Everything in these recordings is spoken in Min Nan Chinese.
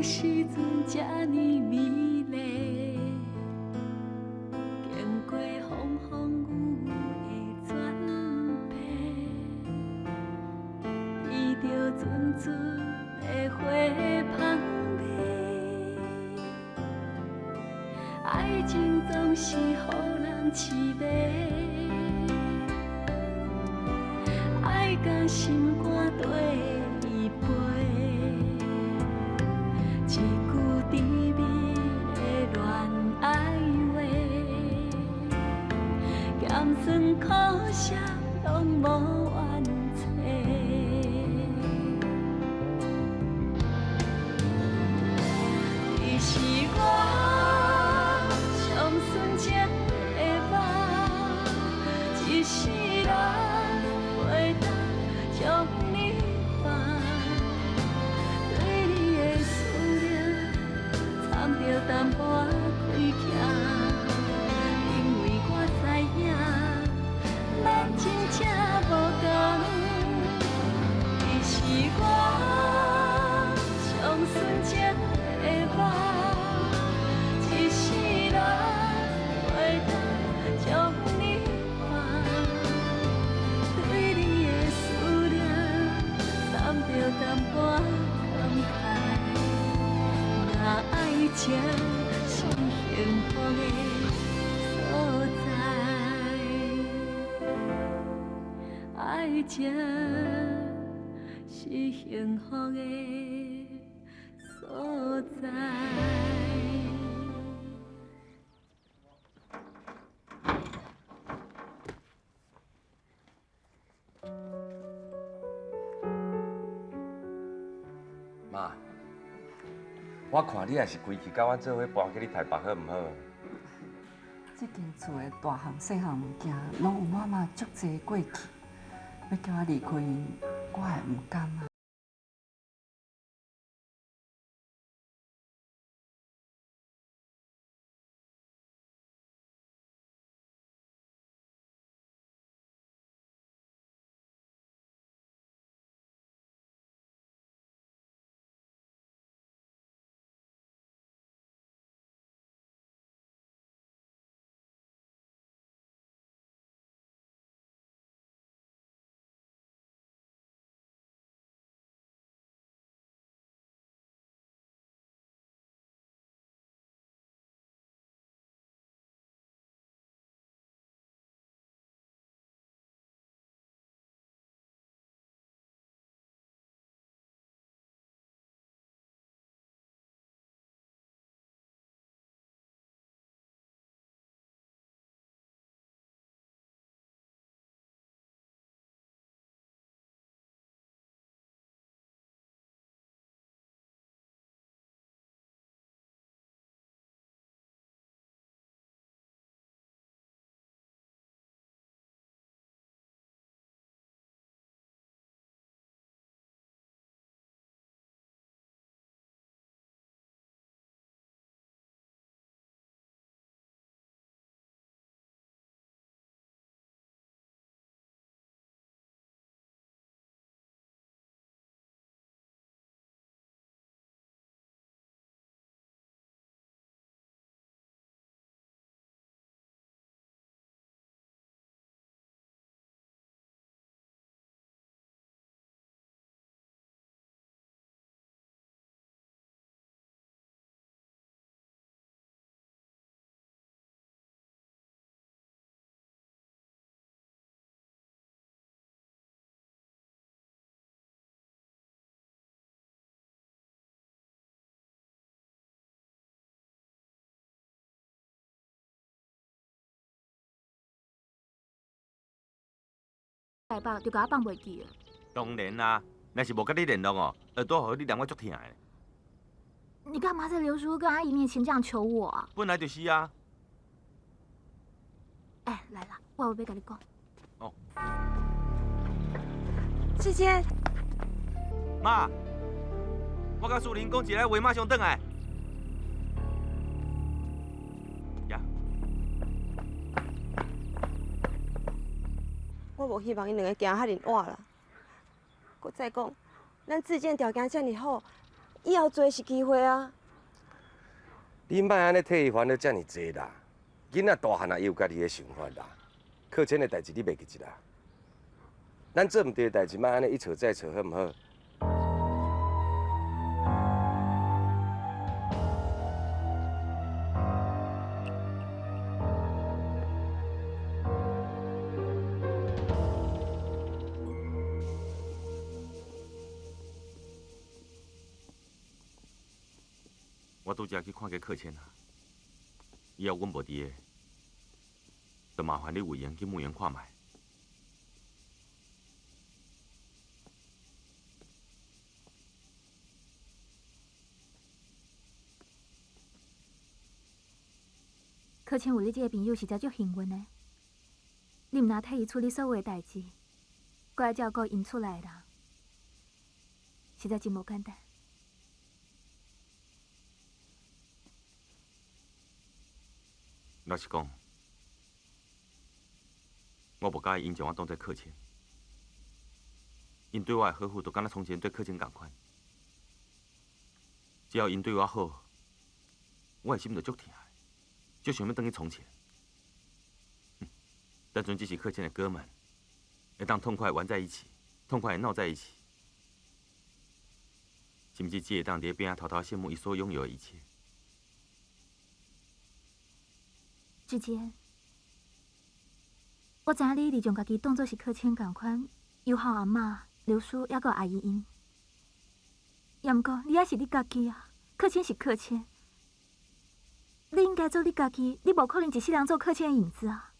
的時陣這呢美麗，經過風風雨雨的轉變，聞著陣陣的花香味，愛情總是予人痴迷，愛共心肝綴伊飛。一句甜蜜的戀愛話，鹹酸苦澀攏無怨嗟。你是我上純情的夢，一世人袂當將你放。對你的思念，摻著淡薄虧欠，因為我知影，咱真正無仝。你是我上純情的夢，一世人袂當將你放。對你的思念，摻著淡薄感慨。若愛情是幸福的所在，愛情是幸福的所在。媽，我看你也是規氣佮阮做伙搬去你台北好毋好？這間厝的大項細項物件，攏有我媽足濟過去，欲叫我離開𪜶，我會毋甘啊。台北就共我放袂記啊！當然啦，若是無佮你聯絡哦，會拄予你連我足疼的。你幹嘛在劉叔跟阿姨面前這樣求我啊？本來就是啊。哎，來啦，我有欲共你講。哦。志堅。媽，我佮淑玲講一下話，馬上轉來。呀。我無希望𪜶兩个行遐爾晚啦。閣再講，咱志堅條件遮爾好，以後濟是機會啊。你莫按呢替伊煩惱遮爾濟啦，囡仔大漢啊，伊有家己的想法啦。課錢的代誌你袂記得啦？咱做毋對的代誌，莫按呢一錯再錯，好毋好？我拄才去看過課簽啊，以後阮無佇的，就麻煩你有閒去問𪜶看覓。柯倩有你這個朋友實在足幸運的，你毋但替伊處理所有的代誌，閣愛照顧𪜶厝內的人，實在真無簡單。老實講，我無佮意𪜶將我當做客錢，𪜶對我的呵護，就敢若從前對客錢仝款。只要𪜶對我好，我的心就足疼的，足想欲轉去從前。單純只是客錢的哥們，會當痛快玩在一起，痛快鬧在一起，甚至只會當佇邊仔偷偷羨慕伊所擁有的一切。志堅，我知影你一直將家己當作是客千仝款，友好阿嬤、劉叔，猶閣阿姨𪜶。也毋過，你還是你家己啊，客千是客千，你應該做你家己，你無可能一世人做客千的影子啊。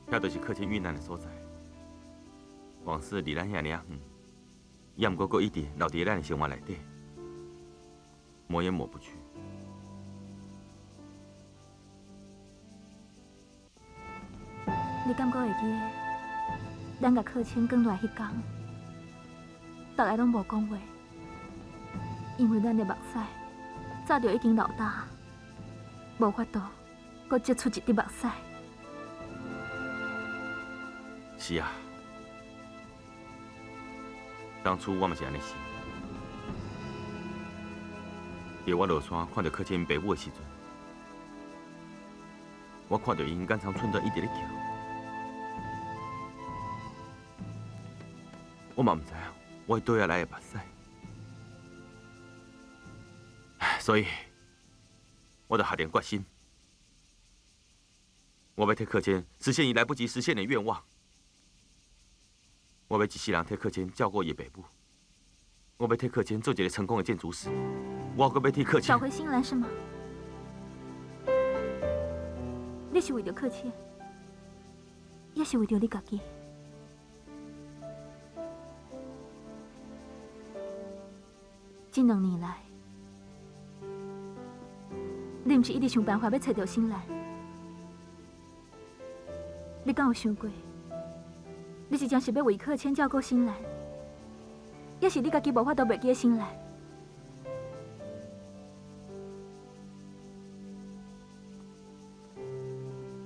遐就是客千遇難的所在，往事離咱遐爾仔遠。也毋過，閣一直留佇咱的生活內底，抹也抹不去。你敢閣會記得，咱共客千轉來彼工，逐个攏無講話，因為咱的目屎早就已經流焦，無法度閣擠出一滴目屎。是啊。當初我嘛是按呢想，佇我落山看著柯倩𪜶爸母的時陣，我看著𪜶眼長寸斷一直咧哭，我嘛毋知影我會佗來的目屎，所以我就下定決心，我欲替柯倩實現伊來不及實現的願望。我欲一世人替柯倩照顧伊的爸母，我欲替柯倩做一个成功的建築師，我閣欲替柯倩找回新蘭是嗎？你是為著柯倩，也是為著你家己？這兩年來，你毋是一直想辦法欲揣著新蘭？你敢有想過？你是真是欲為柯倩照顧新蘭，抑是你家己無法度袂記新蘭？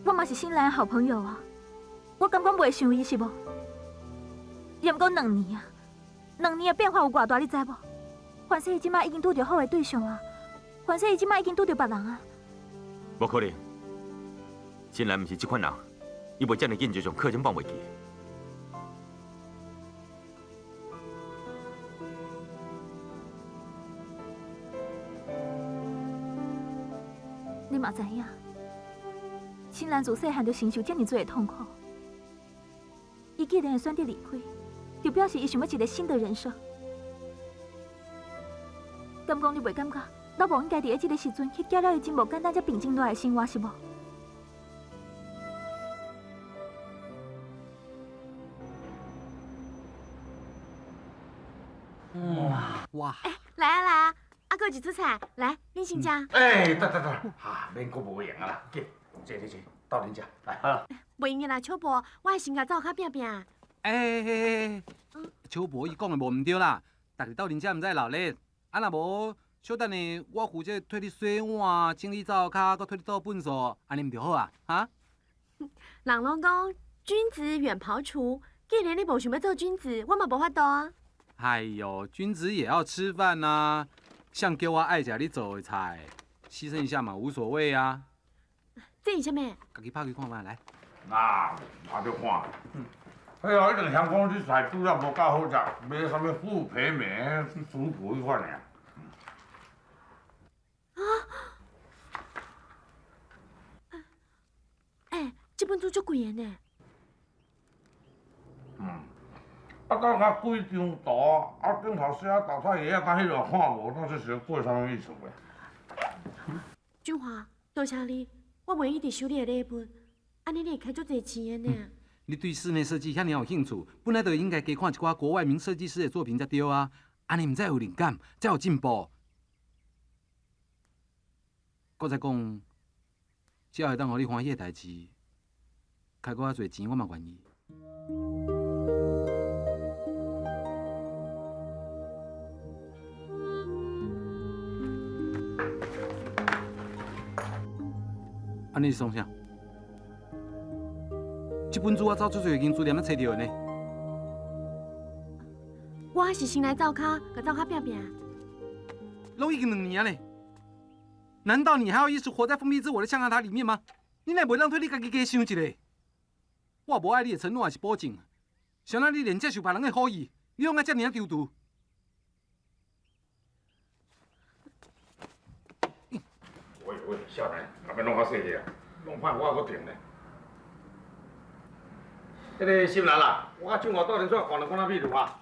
我嘛是新蘭的好朋友啊，我敢講袂想伊是無？也毋過兩年啊，兩年的變化有偌大，你知無？反正伊這擺已經拄著好的對象啊，反正伊這擺已經拄著別人啊。無可能，新蘭毋是這款人，伊袂遮爾緊就將柯倩放袂記。你嘛知影，新蘭自細漢就承受遮爾濟的痛苦，伊既然會選擇離開，就表示伊想欲一個新的人生。敢講你袂感覺，老無應該佇咧這個時陣去攪了伊真無簡單才平靜落來的生活是無？哇哇！欸，來啊來啊！啊，閣有一桌菜，來，恁先食。欸，得得得，哈，免閣無閒啊啦，緊，坐坐坐，鬥陣食，來。好。袂用的啦，小婆，我會先共灶跤拚拚。欸欸欸，小婆伊講的無毋對啦，逐日鬥陣食毋知鬧熱，啊若無，小等下我負責替你洗碗、清理灶跤，閣替你倒糞掃，按呢毋就好啊？哈？人攏講君子遠庖廚，既然你無想欲做君子，我嘛無法度啊。哎呦，君子也要吃飯吶，像叫我愛食你做的菜，犧牲一下嘛，無所謂啊。這是啥物？家己拍開看覓來。那拍著看。哎呀，一定嫌講你菜煮了無夠好食，賣啥物傅培梅、主廚彼款爾。啊！欸，這本書足貴的呢。嗯。啊，等下幾張圖，啊頂頭寫豆菜葉仔，佮彼落看無，那這是過啥物意思咧？俊華，多謝你，我袂一直收你的禮物，按呢你會開足濟錢的呢。你對室內設計遐爾有興趣，本來就應該加看一寡國外名設計師的作品才對啊，按呢毋才有靈感，才有進步。閣再講，只要會當予你歡喜的代誌，開閣較濟錢，我嘛願意。啊，你是創啥？這本書我走出去已經書店咧揣著的呢。我是先來灶跤，共灶跤拚拚。攏已經2年啊呢，難道你還要一直活在封閉自我的象牙塔裡面嗎？你若袂當替你家己加想一下？我無愛你的承諾也是保證，誰人你連接受別人的好意，你攏愛遮爾仔躊躇？喂喂，少年，若欲弄較細個啊，弄歹我閣停咧。彼个心蘭啊，我佮俊華鬥陣出來看兩罐仔秘魯啊。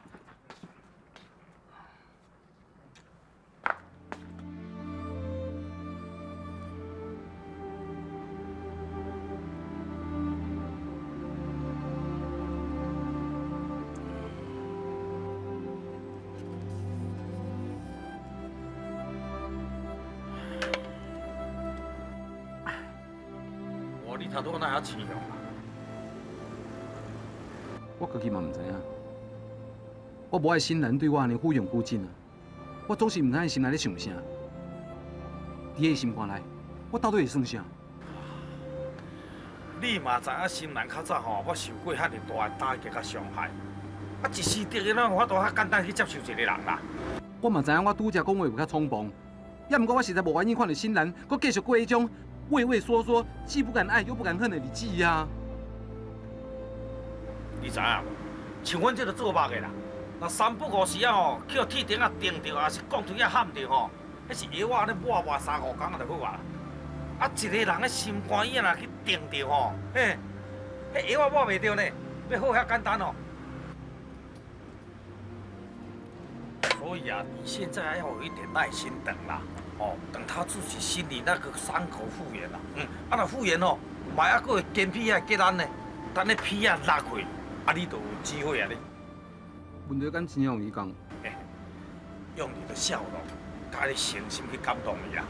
哦，你頭拄仔哪會遐生哦？我家己嘛毋知影，我無愛新蘭對我按呢忽遠忽近啊，我總是毋知伊心內咧想啥。佇伊心肝內，我到底會算啥？你嘛知影心蘭較早吼，我受過遐爾大的打擊佮傷害，啊一時得哪有法度遐簡單去接受一個人啦？我嘛知影我拄才講話有較衝動，也毋過我實在無願意看著新蘭閣繼續過彼種畏畏縮縮、既不敢愛又不敢恨的日子啊！你知影無？像阮這个做木的啦，若三不五時啊吼，去予鐵釘仔釘著，抑是鋼槌仔撼著吼，彼是藥仔按呢抹抹3、5工就好啊。啊，一個人的心肝伊若去釘著吼，嘿，彼藥仔抹袂著呢，欲好遐簡單哦。所以啊，你現在要有一點耐心等啦，哦，等他自己心裡那個傷口復原啦，嗯，啊若復原吼，嘛猶閣會堅皮仔結難呢，等彼皮仔落去。啊！你就有機會啊！你問題敢真容易講？用你的笑容，佮你誠心去感動伊啊！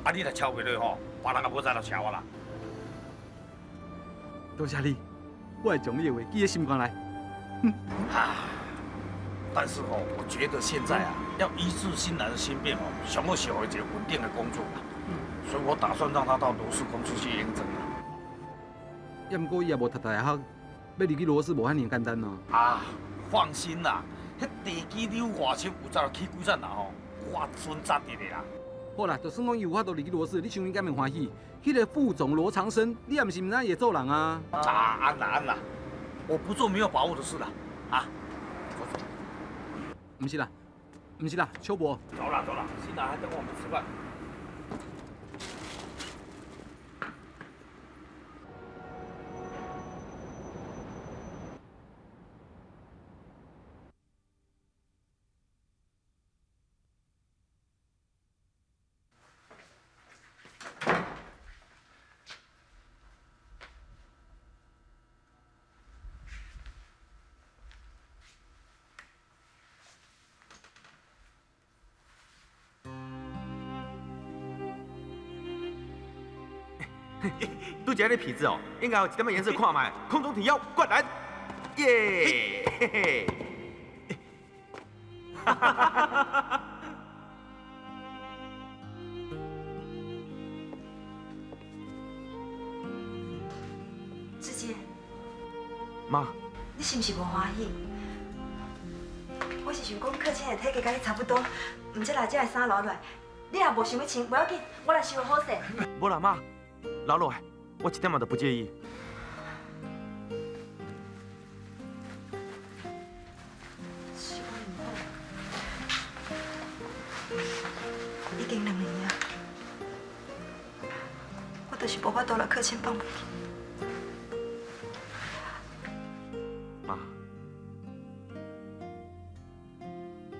啊，你若超袂落吼，別人也無再來超我啦。多謝你，我會將你的話記佇心肝內。啊！但是吼，我覺得現在啊，要醫治新蘭的心病哦，上好是予伊一個穩定的工作啦。所以我打算讓他到羅氏公司去應徵啦。也毋過伊也無讀大學。欲入去羅氏無遐爾簡單咯。啊，放心啦，彼地基扭偌深，有才起幾層啦吼，我準扎佇咧啦。好啦，就算講伊有法度入去羅氏，你想伊敢會歡喜？彼個副總羅長生，你也毋是毋知伊會做人啊。啊，按啦按啦，我不做沒有把握的事啦。啊，走走。毋是啦，毋是啦，秋伯。走啦走啦，新蘭還等我們吃飯。拄才那痞子哦，應該有一點仔顏色看覓，空中挺腰，灌籃，耶！嘿嘿，哈哈哈哈哈哈！妈。你是毋是無歡喜？我是想講，克清的體格佮你差不多，毋則來這的衫留落來，你若無想欲穿，無要緊，我來收好勢。無啦，媽，留落來，我一點仔都不介意。是我毋好，已經2年啊，我就是無法度來克清放袂記。媽，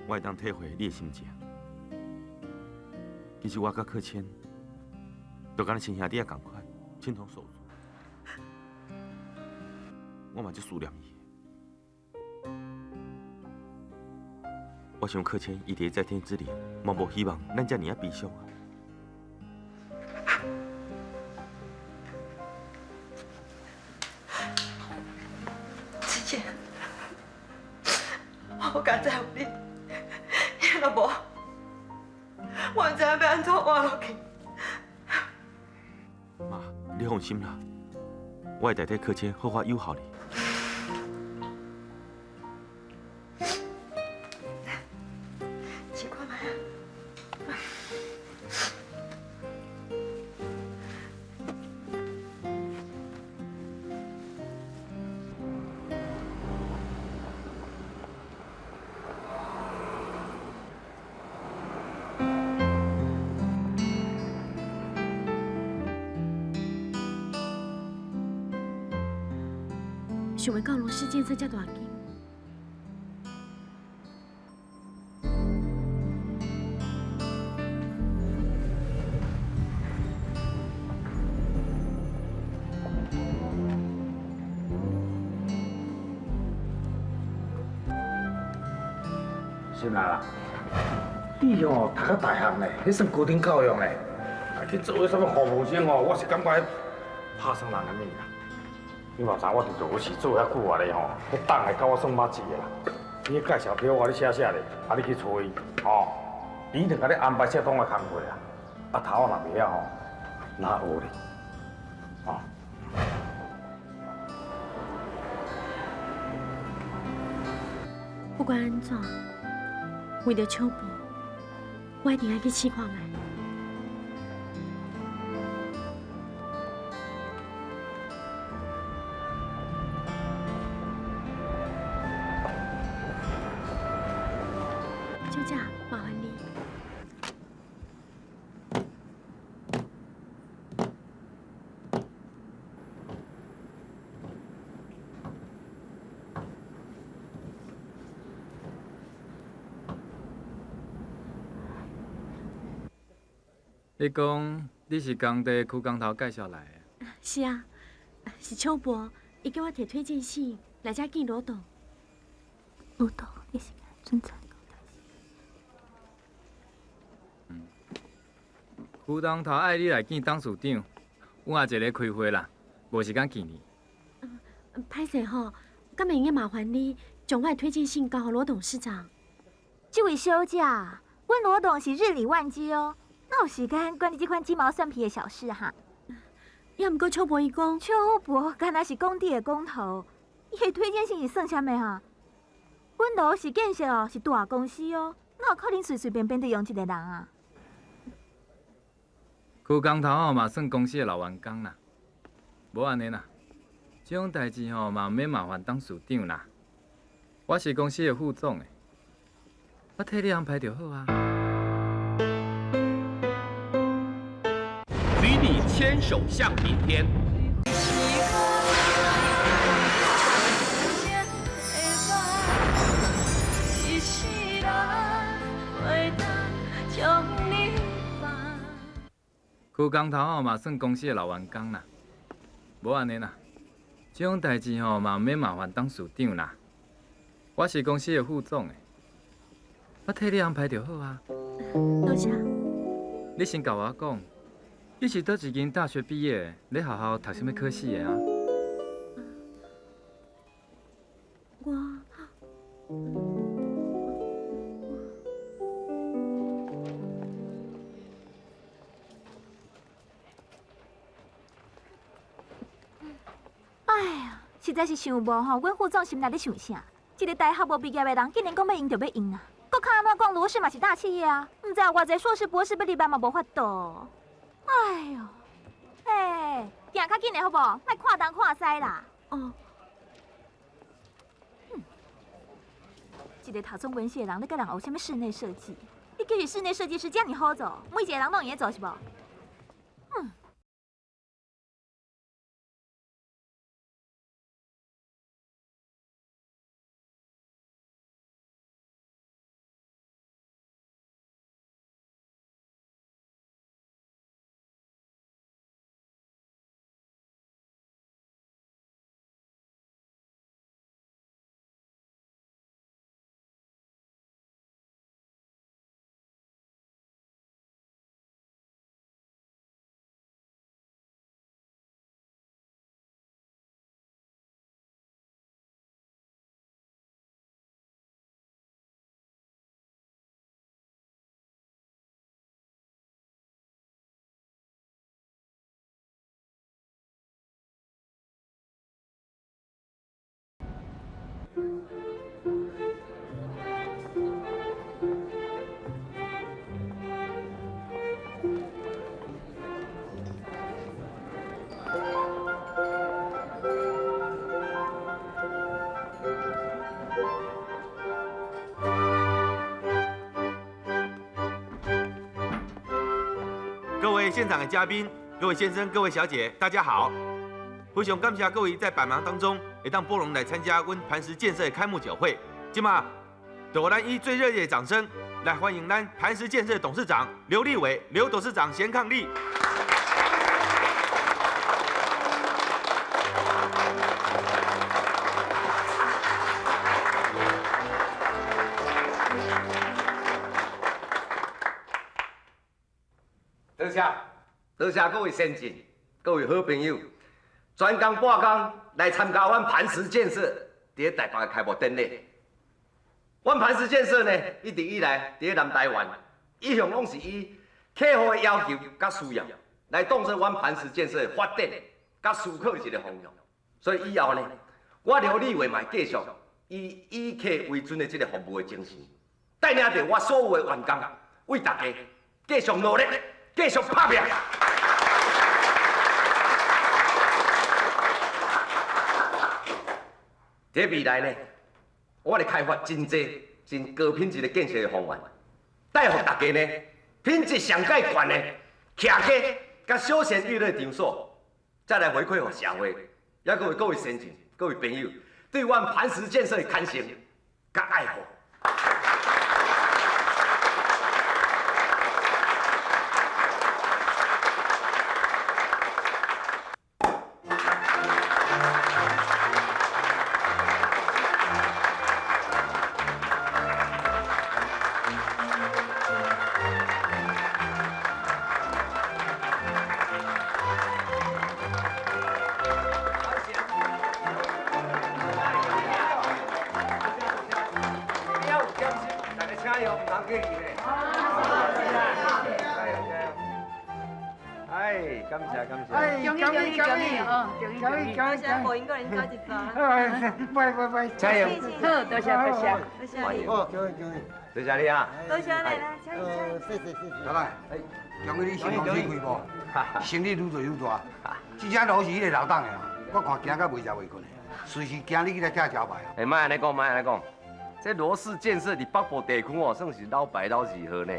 我會當體會你的心情。其實我佮克謙，就敢若親兄弟仔仝款，情同手足。我嘛足思念伊。我想克謙伊佇在天之靈，嘛無希望咱遮爾仔悲傷啊。子健，我不敢再有你，若無，我毋知影欲按怎活落去。媽，你放心啦，我會代替克謙好好佑護你。試看覓啊！想袂到羅氏建設遮大間。心蘭啦，你吼讀到大學呢，彼算高等教育呢，啊去做彼啥物服務生吼，我是感覺拍算人的命啦。你嘛知我佇羅氏做遐久啊咧吼，彼档的甲我算捌字的啦。你介绍表我你寫寫咧，啊你去揣伊，吼，伊一定共你安排適當的工課啦。啊頭仔若袂曉吼，哪學咧？哦。不管按怎，為著秋伯，我一定愛去試看覓。小姐，麻煩你。你講你是工地區工頭介紹來的？是啊，是秋伯，伊叫我提推薦信來遮見羅董。羅董，你是准在？區工頭愛你來見董事長，阮也一个開會啦，無時間見你。歹勢吼，敢會用得麻煩你將我的推薦信交予羅董事長？這位小姐，阮羅董是日理萬機哦，哪有時間管你這款雞毛蒜皮的小事哈？也毋過秋伯伊講，秋伯敢若是工地的工頭，伊的推薦信是算啥物哈？阮羅氏建設哦是大公司哦，哪有可能隨隨便便就用一個人啊？區工頭吼嘛算公司的老員工啦，無按呢啦，這種代誌吼嘛毋免麻煩董事長啦。我是公司的副總的，我替你安排就好啊。與你牽手向明天。區工頭吼嘛算公司的老員工啦，無按呢啦，這種代誌吼嘛毋免麻煩董事長啦。我是公司的副總的，我替你安排就好啊。多謝。你先共我講，你是佗一間大學畢業的？咧學校讀啥物科系的啊？我。哎呀，實在是想無吼，阮副總心內咧想啥？一個大學無畢業的人，竟然講欲用就欲用啊！閣較按怎講，羅氏嘛是大企業啊，毋知有偌濟碩士、博士欲入來嘛無法度。哎喲，欸，行較緊的好無？莫看東看西啦。哦。哼，一個讀中文系的人，咧共人學啥物室內設計？你叫伊室內設計師遮爾好做，每一個人攏會用做是無？嗯。各位現場的嘉賓，各位先生、各位小姐，大家好！非常感謝各位在百忙當中會當撥冗來參加阮磐石建設的開幕酒會。這馬，就咱以最熱烈的掌聲來歡迎咱磐石建設董事長劉立偉劉董事長賢伉儷。多謝，多謝各位先進，各位好朋友，全工半工來參加阮磐石建設佇咧台北的開幕典禮。阮磐石建設呢，一直以來佇咧南台灣，一向攏是以客戶的要求佮需要來當做阮磐石建設的發展佮思考的一個方向。所以以後呢，我劉立偉嘛會繼續以以客為尊的這個服務的精神，帶領著我所有的員工，為大家繼續努力。繼續拍拚。佇未來呢，我會開發真濟真高品質的建設的方案，帶予大家呢品質上蓋懸的徛家佮休閒娛樂場所，再來回饋予社會，猶閣有各位先進、各位朋友對阮磐石建設的懇誠佮愛護。拜拜，加油！好，多謝多謝，多謝你。好，恭喜恭喜，多謝你啊！多謝你啦，請請。謝謝謝謝。老板，恭喜你新公司開幕，生意愈做愈大。這只路是彼個老董的，我看驚到袂食袂睏的，隨時驚你去來拆招牌。欸，莫按呢講，莫按呢講，這羅氏建設佇北部地區哦，算是老牌老字號呢。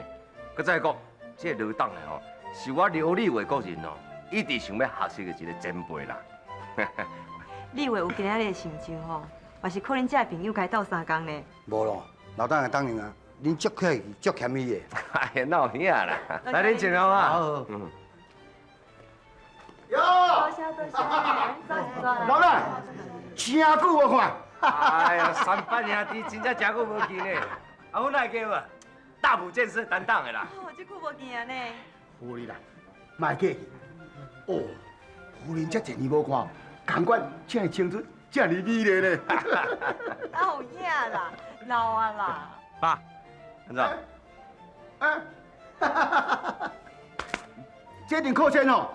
閣再講，這個老董的吼，是我劉立偉個人哦，一直想欲學習的一個前輩啦。立偉有今仔日的成就吼，嘛是靠恁遮的朋友共伊鬥相共呢。無咯，老董的當然啊，恁足客氣，足謙虛的。哎呀，哪有遐啦？來，恁請好啊。好。嗯。喲。多謝多謝，走一走。老板，真久無看。哎呀，三班兄弟真正真久無見呢。啊，阮哪會記無？大埔建設擔當的啦。哦，這久無見啊呢。好哩啦，莫客氣。哦，夫人這濟年無看。感覺這麼青春，這麼美麗呢。啊有影啦，老啊啦。爸，按怎？哎，這顶扣钱哦。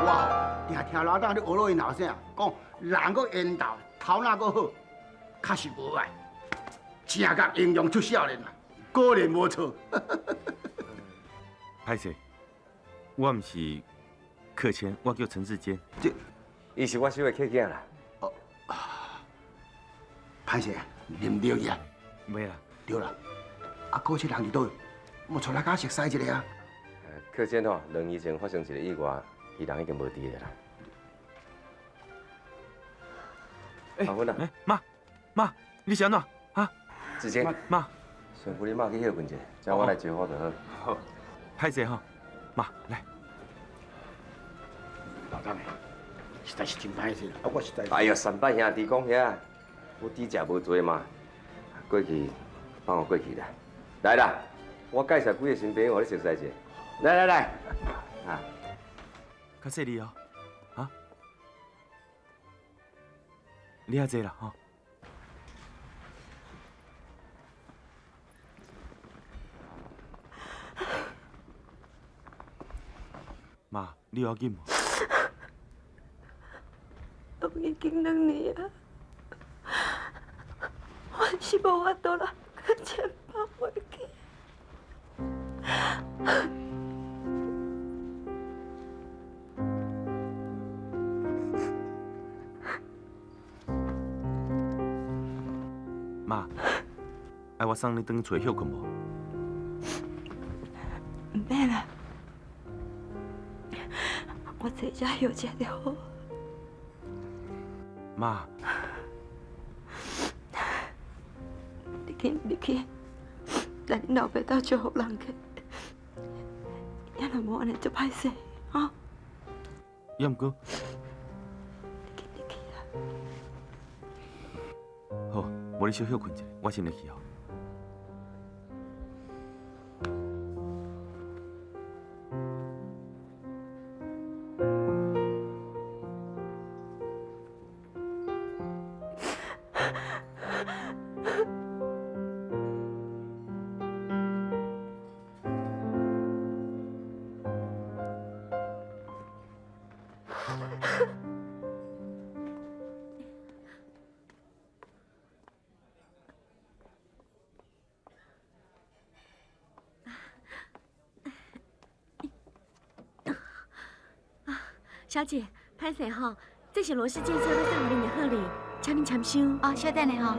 哇，定听老董咧学落𪜶后生讲，人阁缘投，头脑阁好，确实无歹，正觉形容出少年啊，果然无错。歹势，我毋是客谦，我叫陈志坚。这，伊是我收的客囝啦。哦，歹势，啉著去啊？袂啦。对啦，啊，柯谦人伫佗位？莫带来佮熟似一下啊。柯谦吼，2年前发生一个意外，伊人已经无伫咧啦。阿芬啊，妈，妈，你是按怎？啊？志坚，妈，顺扶你妈去歇睏者，叫我来招呼就好。好，歹势吼，妈来。老张，实在是真歹势，啊，我实在。哎哟，三摆兄弟讲遐，我猪食无济嘛，过去放我过去啦。来啦，我介绍几个新朋友，予你熟似者。来来来，啊，较细腻哦，啊，你遐济啦吼。妈，你有要紧无？都已经2年啊，我是无法度啦，搁钱放袂记。妈，爱我送你转去厝歇睏无？毋免啦，我坐遮歇者就好。妈，你紧入去，来恁老爸兜招呼人客，也若无按呢足歹势，吼。也毋过，你紧入去啦。好，无你小歇睏一下，我先入去哦。小姐，歹势吼，这是罗氏建设欲送予恁的贺礼，请恁签收。哦，稍等下吼。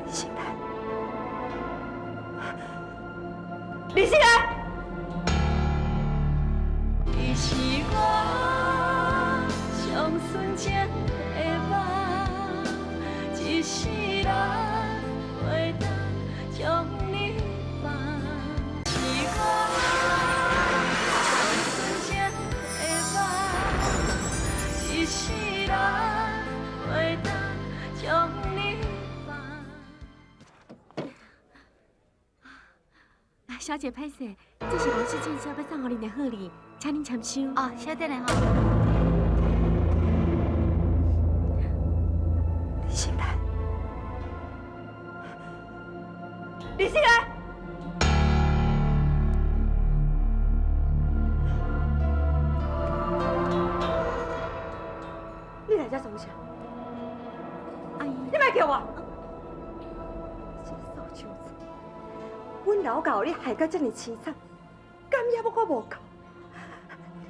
李新来，李新来。伊是我上纯情的梦，一世人袂当将你放。是我上纯情的梦，一世人袂当将你放。小姐，歹势，这是罗氏建设欲送予恁的贺礼，请恁签收。哦，稍等下吼。李新来，李新来，你来遮创啥？阿姨，你莫叫我！真数手子，阮老家予你害到这尔凄惨，敢也阁无够？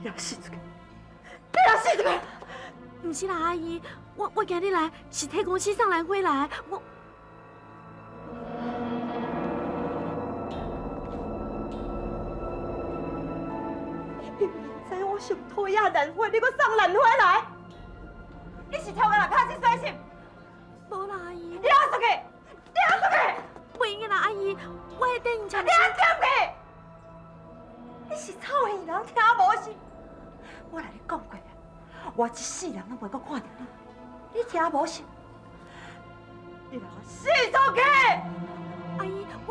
你若死出去！你若死出去！毋是啦，阿姨，我今日来是替公司送兰花来，我。你明明知我上讨厌兰花，你阁送兰花来？你是超我来拍这水心？无啦，阿姨。你爱出去！你爱出去！袂用的啦，阿姨，我会等你签。你爱点去？你是臭耳人听无是？我来你讲过啊，我一世人拢袂阁看著你，你听无是？你来我死出去！阿姨，我。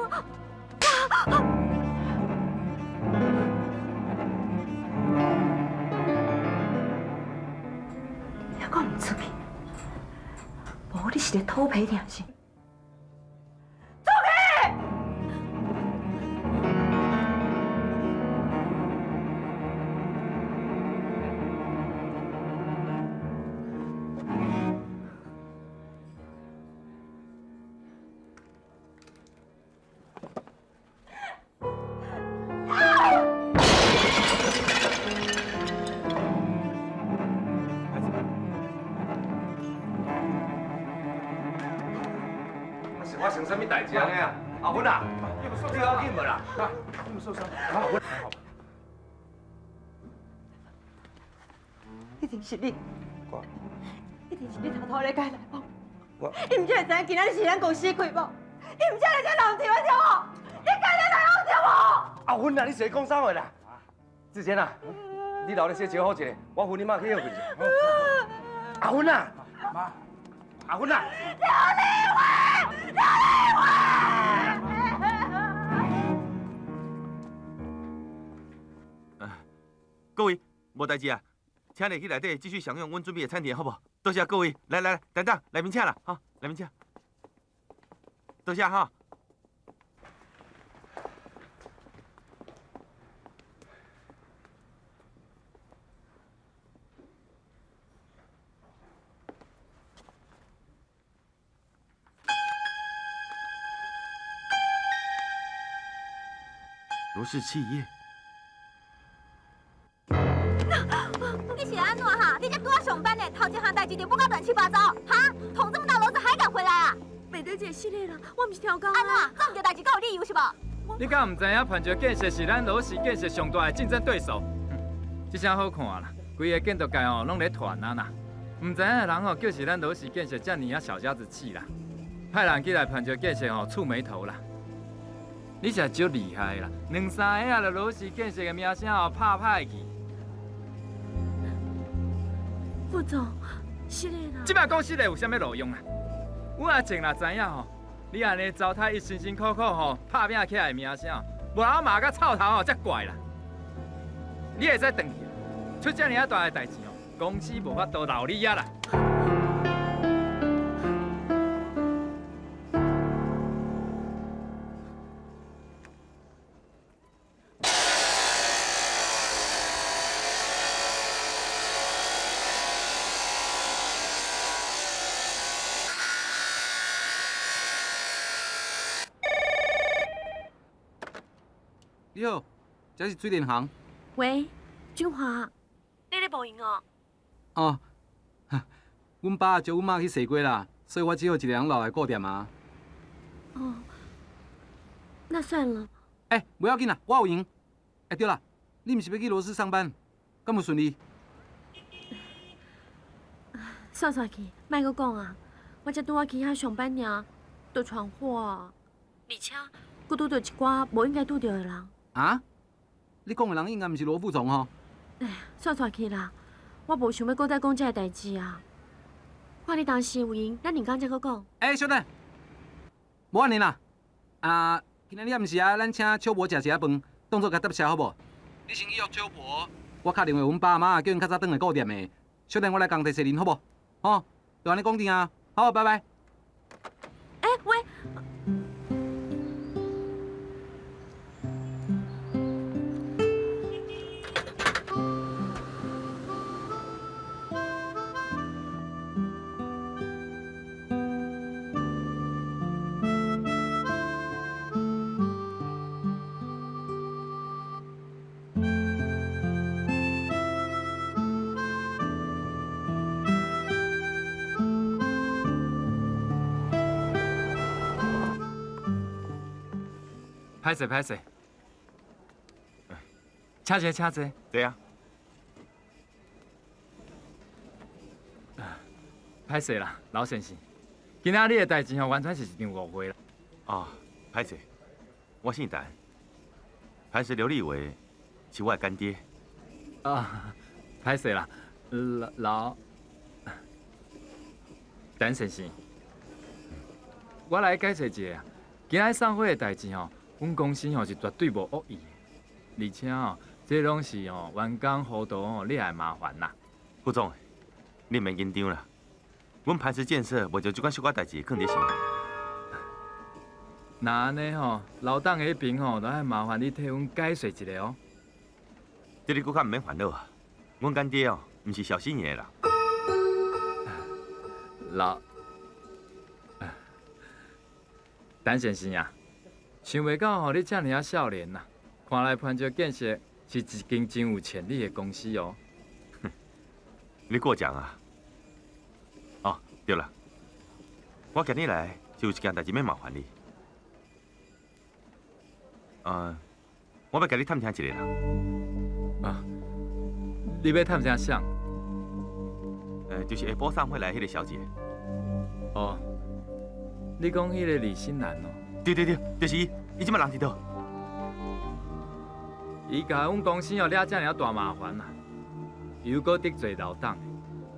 你还阁毋出去？无你是咧讨皮定是？出去！啥物代志按呢啊？阿芬啊，你要紧无啦？你有受伤？一定是你，我一定是你偷偷咧共伊来往。我你毋才会知影今仔日是咱公司开幕，你毋才会知人对我对无？你家己来讲对无？阿芬啊，你是咧讲啥话啦？志坚啊，你留咧先招呼一下，我扶你妈去歇睏者。阿芬啊，妈，阿芬啊，刘丽华，刘丽华。各位，无代志啊，请你去内底继续享用阮准备的餐点，好无？多谢各位，来来来，等等，内面请啦，哈，内面请。多谢哈。罗氏企业。你是按怎哈？你才拄仔上班呢，头一项代志就不到乱七八糟，哈？捅这么大篓子还敢回来啊？袂得这失礼啦，我毋是超工按怎？做毋对代志，敢有理由是无？你敢毋知影磐石建设是咱罗氏建设上大的竞争对手？这下好看啦，规个建筑界哦拢咧传啊啦。毋知影的人吼，就是咱罗氏建设遮尔啊小家子气啦，派人去来磐石建设吼触眉头啦。你实足厉害啦，两三下啊，就罗氏建设的名声哦拍歹去。副总，失礼啦。这摆讲失礼有啥物路用啊？阮阿静若知影吼，你按呢糟蹋伊辛辛苦苦吼拍拼起来的名声，无我骂甲臭头吼才怪啦。你会使转去，出遮尔啊大的代志吼，公司无法度留你啊啦。你好，这是水电行。喂，俊华，你咧无闲哦？哦，阮爸招阮妈去踅街啦，所以我只好一个人留来顾店啊。哦，那算了。欸，不要紧啦，我有闲。欸，对啦，你毋是欲去罗氏上班，敢有顺利？煞煞去，莫阁讲啊！我才拄仔去遐上班尔，就闯祸啊！而且，阁拄著一寡无应该拄著的人。啊？你讲的人应该毋是罗副总吼？哎，煞煞去啦！我无想欲阁再讲这个代志啊。看你当时有闲，咱另工再阁讲。欸，小等，无按呢啦。啊，今仔日暗时啊，咱请秋伯食一下饭，当作共答谢好无？你先去约秋伯，我敲电话阮爸妈，叫𪜶较早转来顾店的。小等我来工地找恁好无？吼，就按呢讲定啊。好，拜拜。欸，喂。歹势歹势，请坐请坐。对啊。歹势啦，老先生，今仔日的代志吼，完全是一场误会啦。哦，歹势，我姓陈，磐石刘立伟是我的干爹。啊，歹势啦，老陈先生，我来解释一下，今仔送货的代志吼。阮公司吼是绝对无恶意的，而且吼，这拢是吼员工糊涂吼惹来麻烦啦。副总，你免紧张啦，阮磐石建设无将这款小可代志放伫心内。那按呢吼，老董彼边吼，都爱麻烦你替阮解释一下哦。这你阁较毋免烦恼啊，阮干爹哦，毋是小心眼的人。老陈先生啊。想袂到吼，你遮尔啊少年呐，看来磐石建设是一间真有潜力的公司哦。你过奖啊。哦，对了，我今日来是有一件代志欲麻烦你。我欲共你探听一个人。啊，你欲探听啥？就是下晡送货来彼个小姐。哦，你讲彼个李新兰哦？对对对，就是伊，伊这摆人伫佗？伊共阮公司哦惹遮尔大麻烦啊，又阁得罪老董，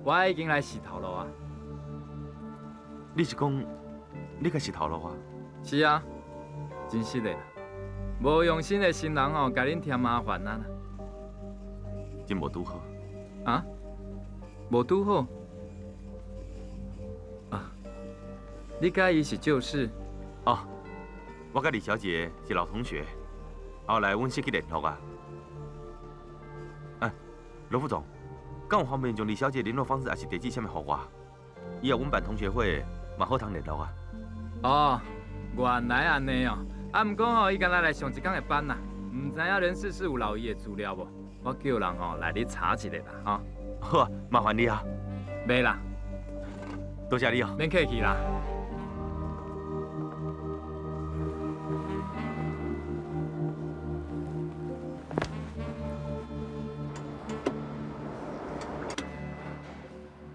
我已经来洗头路啊。你是讲你共洗头路啊？是啊，真实的啦，无用心的新人哦，共恁添麻烦啊啦。真无拄好。啊？无拄好？啊？你佮伊是旧识？哦，我佮李小姐是老同学，后来阮失去联络啊。哎，罗副总，敢有方便将李小姐联络方式，抑是地址啥物予我？以后阮办同学会嘛好通联络啊。哦，原来按呢哦。啊，毋过吼，伊敢若来上一工的班啦，毋知影人事室有留伊的资料无？我叫人吼来你查一下啦，吼。好啊，麻烦你啊。袂啦，多谢你哦。免客气啦。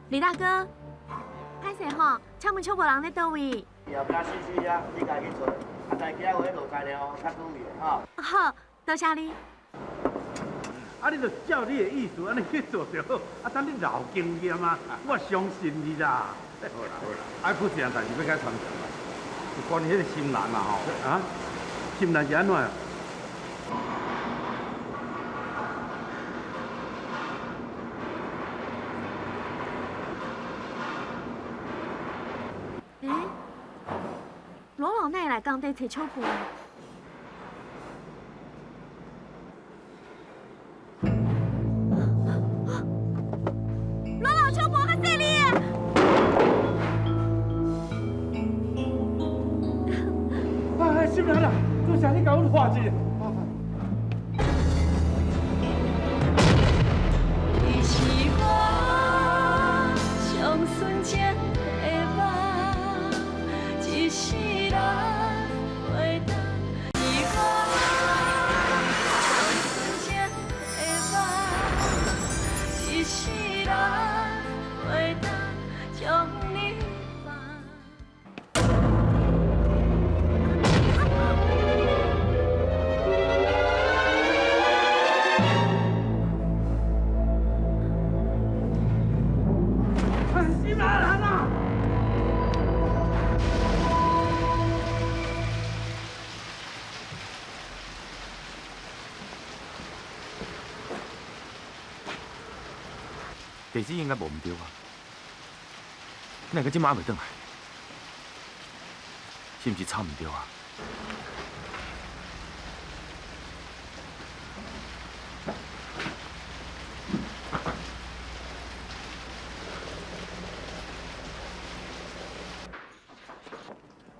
李大哥，歹势吼，请问邱伯人咧佗位？后壁四四遐，你家去揣，啊，但今仔日落材料较注意吼。好，多谢你。啊，你就照你的意思按呢去做就好。啊，等你老经验啊，我相信你啦。好啦好啦，啊，阁一样代志欲共参详啦，是关于彼个心兰啦吼。啊，心兰是按怎？欸，罗老哪会来工地揣笑婆？罗老笑婆较细腻的。哎，心兰啊，多谢你共阮化解。你是我上纯情的梦，一世人袂当是我上纯情的梦，一世人袂当将你放。心兰啊！地址应该无毋对啊，哪会到这马袂转来？是毋是抄毋对啊？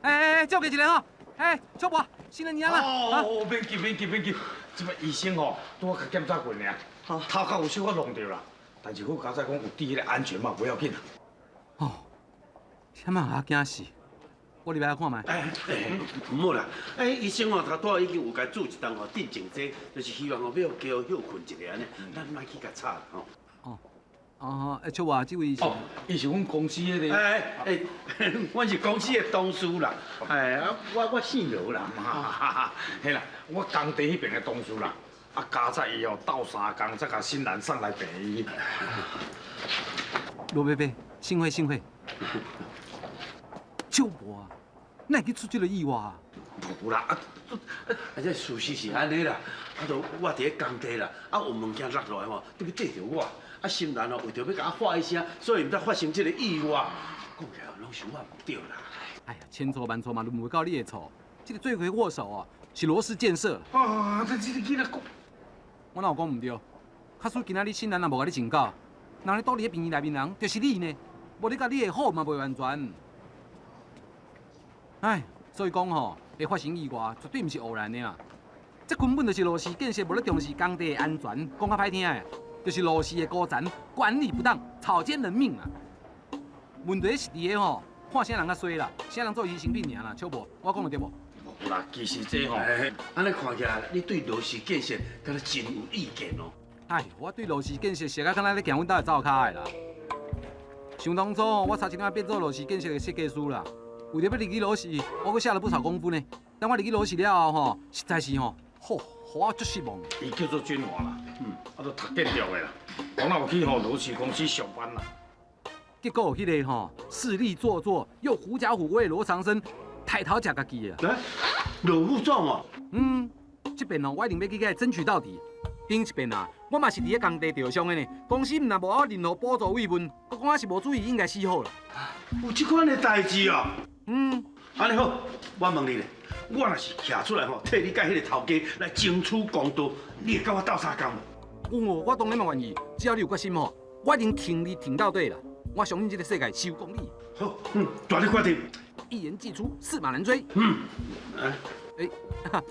哎哎哎，借过一个吼！哎，小博，新年年啦！哦，免急免急免急，这摆医生吼拄仔共检查过尔，头壳有小可弄著啦，但是好佳哉讲有戴彼个安全帽，无要紧啦。哦，啥物啊惊死！我入来看觅。哎，毋好啦，哎，医生哦，头拄仔已经有共注一针吼镇静剂，就是希望吼欲加予歇睏一下按呢，咱莫去共吵吼。哦，哦，哎，笑话，这位是？哦，伊是阮公司彼个。哎哎，阮是公司的董事啦，哎，啊，我姓罗啦。嘿啦，我工地彼边的同事啦，啊，佳哉伊哦斗相共，才共新兰送来病院。罗伯伯，幸会幸会。笑话啊，哪会去出这个意外啊？无啦，啊，啊，这事实是按呢啦，啊，就我伫咧工地啦，啊，有物件落落来吼，特别缀著我，啊，心兰吼为著欲共我喊一声，所以毋才发生这个意外。讲起来拢是我毋对啦。哎呀，千错万错嘛，轮袂到你的错。这个罪魁祸首哦，是罗氏建设。啊，这这个囡仔讲，我哪有讲毋对？假使今仔日新兰若无共你警告，人咧倒伫咧病院内面人，就是你呢。无你佮你的好嘛袂完全。哎，所以讲吼，会发生意外，绝对毋是偶然的啦。这根本就是罗氏建设无咧重视工地的安全，讲较歹听的，就是罗氏的高层管理不当，草菅人命啦。问题是伫个吼，看啥人较衰啦，啥人做牺牲品尔啦，小无，我讲得对无？啦，其实这吼，按呢看起来，你对罗氏建设敢若真有意见哦。哎，我对罗氏建设熟啊，敢若咧行阮兜的灶跤的啦。想当初我差一点变做罗氏建设的设计师啦。为著欲入去罗氏，我阁下了不少功夫呢。等我入去罗氏了后吼，实在是吼，好，予我足失望。伊叫做军华啦，啊，都读建筑的啦，讲若有去吼罗氏公司上班啦。结果彼个吼势力做作又狐假虎威的罗长生，抬头食家己的。来，罗副总哦。嗯，这遍吼我一定欲去共伊争取到底。顶一遍啊，我嘛是伫咧工地受伤的呢，公司毋但无我任何补助慰问，阁讲我是无注意，应该死好啦。有这款的代志哦。嗯，按呢好，我问你咧，我若是徛出来吼，替你佮彼个头家来争取公道，你会佮我斗相共无？有哦，我当然嘛愿意，只要你有决心吼，我一定挺你挺到底啦。我相信这个世界是有公理。好，嗯，大力决定。一言既出，驷马难追。嗯，哎，哎，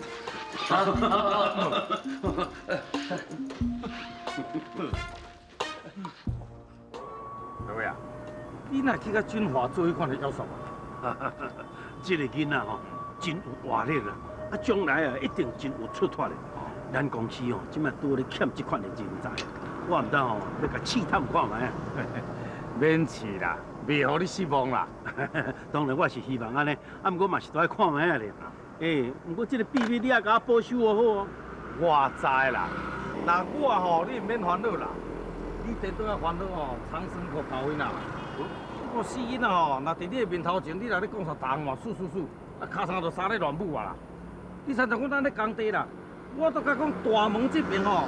各位啊，你若去佮军华做彼款的要求啊？这个囡仔吼，真有活力啦！啊，将来啊，一定真有出脱的。咱公司吼，这摆拄咧欠这款的人才，我毋知吼，欲共试探看觅啊。免试啦，袂予你失望啦。当然我是希望按呢，啊，毋过嘛是都爱看觅仔咧。欸，毋过这个秘密你爱共我保守好哦。我知啦，那我吼，你毋免烦恼啦。你颠倒爱烦恼吼，长生国高囡仔。这个死囡仔吼，若伫你的面头前，你若咧讲啥大项嘛，输输输，啊，尻川就沙咧乱舞啊啦。你亲像阮咱咧工地啦，我都共讲大门这边吼，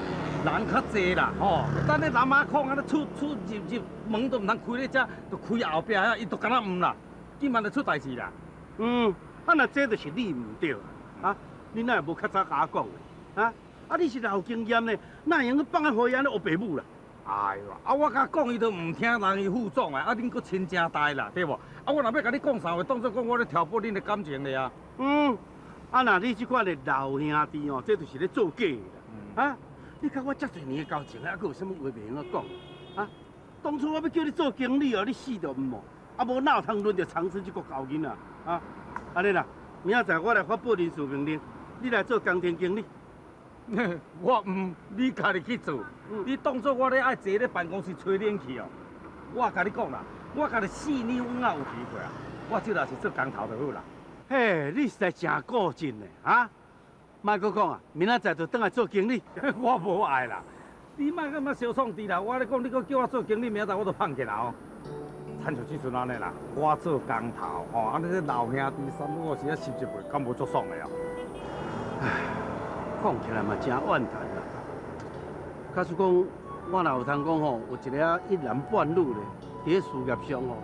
人较济啦，吼，等咧南马孔按呢出出入入门都毋通开咧遮，就开后壁遐，伊都敢若毋啦，紧慢就出代志啦。嗯，啊若这就是你毋对啊，你哪会无较早共我讲的？啊，啊你是老经验的，哪会用阁放咧予伊按呢乌白舞啦？哎哟，啊我共讲伊都毋听，人伊副总啊，啊恁阁亲情大啦，对无？啊我若欲共你讲啥话，当作讲我咧挑拨恁的感情咧啊。嗯，啊若你这款的老兄弟哦，这就是咧做假的啦。啊，你佮我遮济年的交情，啊，阁有啥物话袂用阁讲？啊，当初我欲叫你做经理哦，你死都毋哦，啊无哪有通轮著长生这个厚囡仔啊？按呢啦，明仔载我来发布人事命令，你来做工程经理。我毋，你家己去做。你当作我咧爱坐咧办公室吹冷气哦？我共你讲啦，我家己四年阮仔有机会啊，我这若是做工头就好啦。嘿，你实在真固执呢，啊！莫阁讲啊，明仔载就转来做经理。我无爱啦，你莫感觉相创治啦。我咧讲，你阁叫我做经理，明仔载我就放弃啦哦。亲像这阵按呢啦，我做工头吼，按呢这老兄弟三不五时仔收一辈，敢无足爽的哦？唉，讲起来嘛真怨叹啦。假使讲，我若有通讲吼，有一个仔一男半女咧，伫咧事业上吼，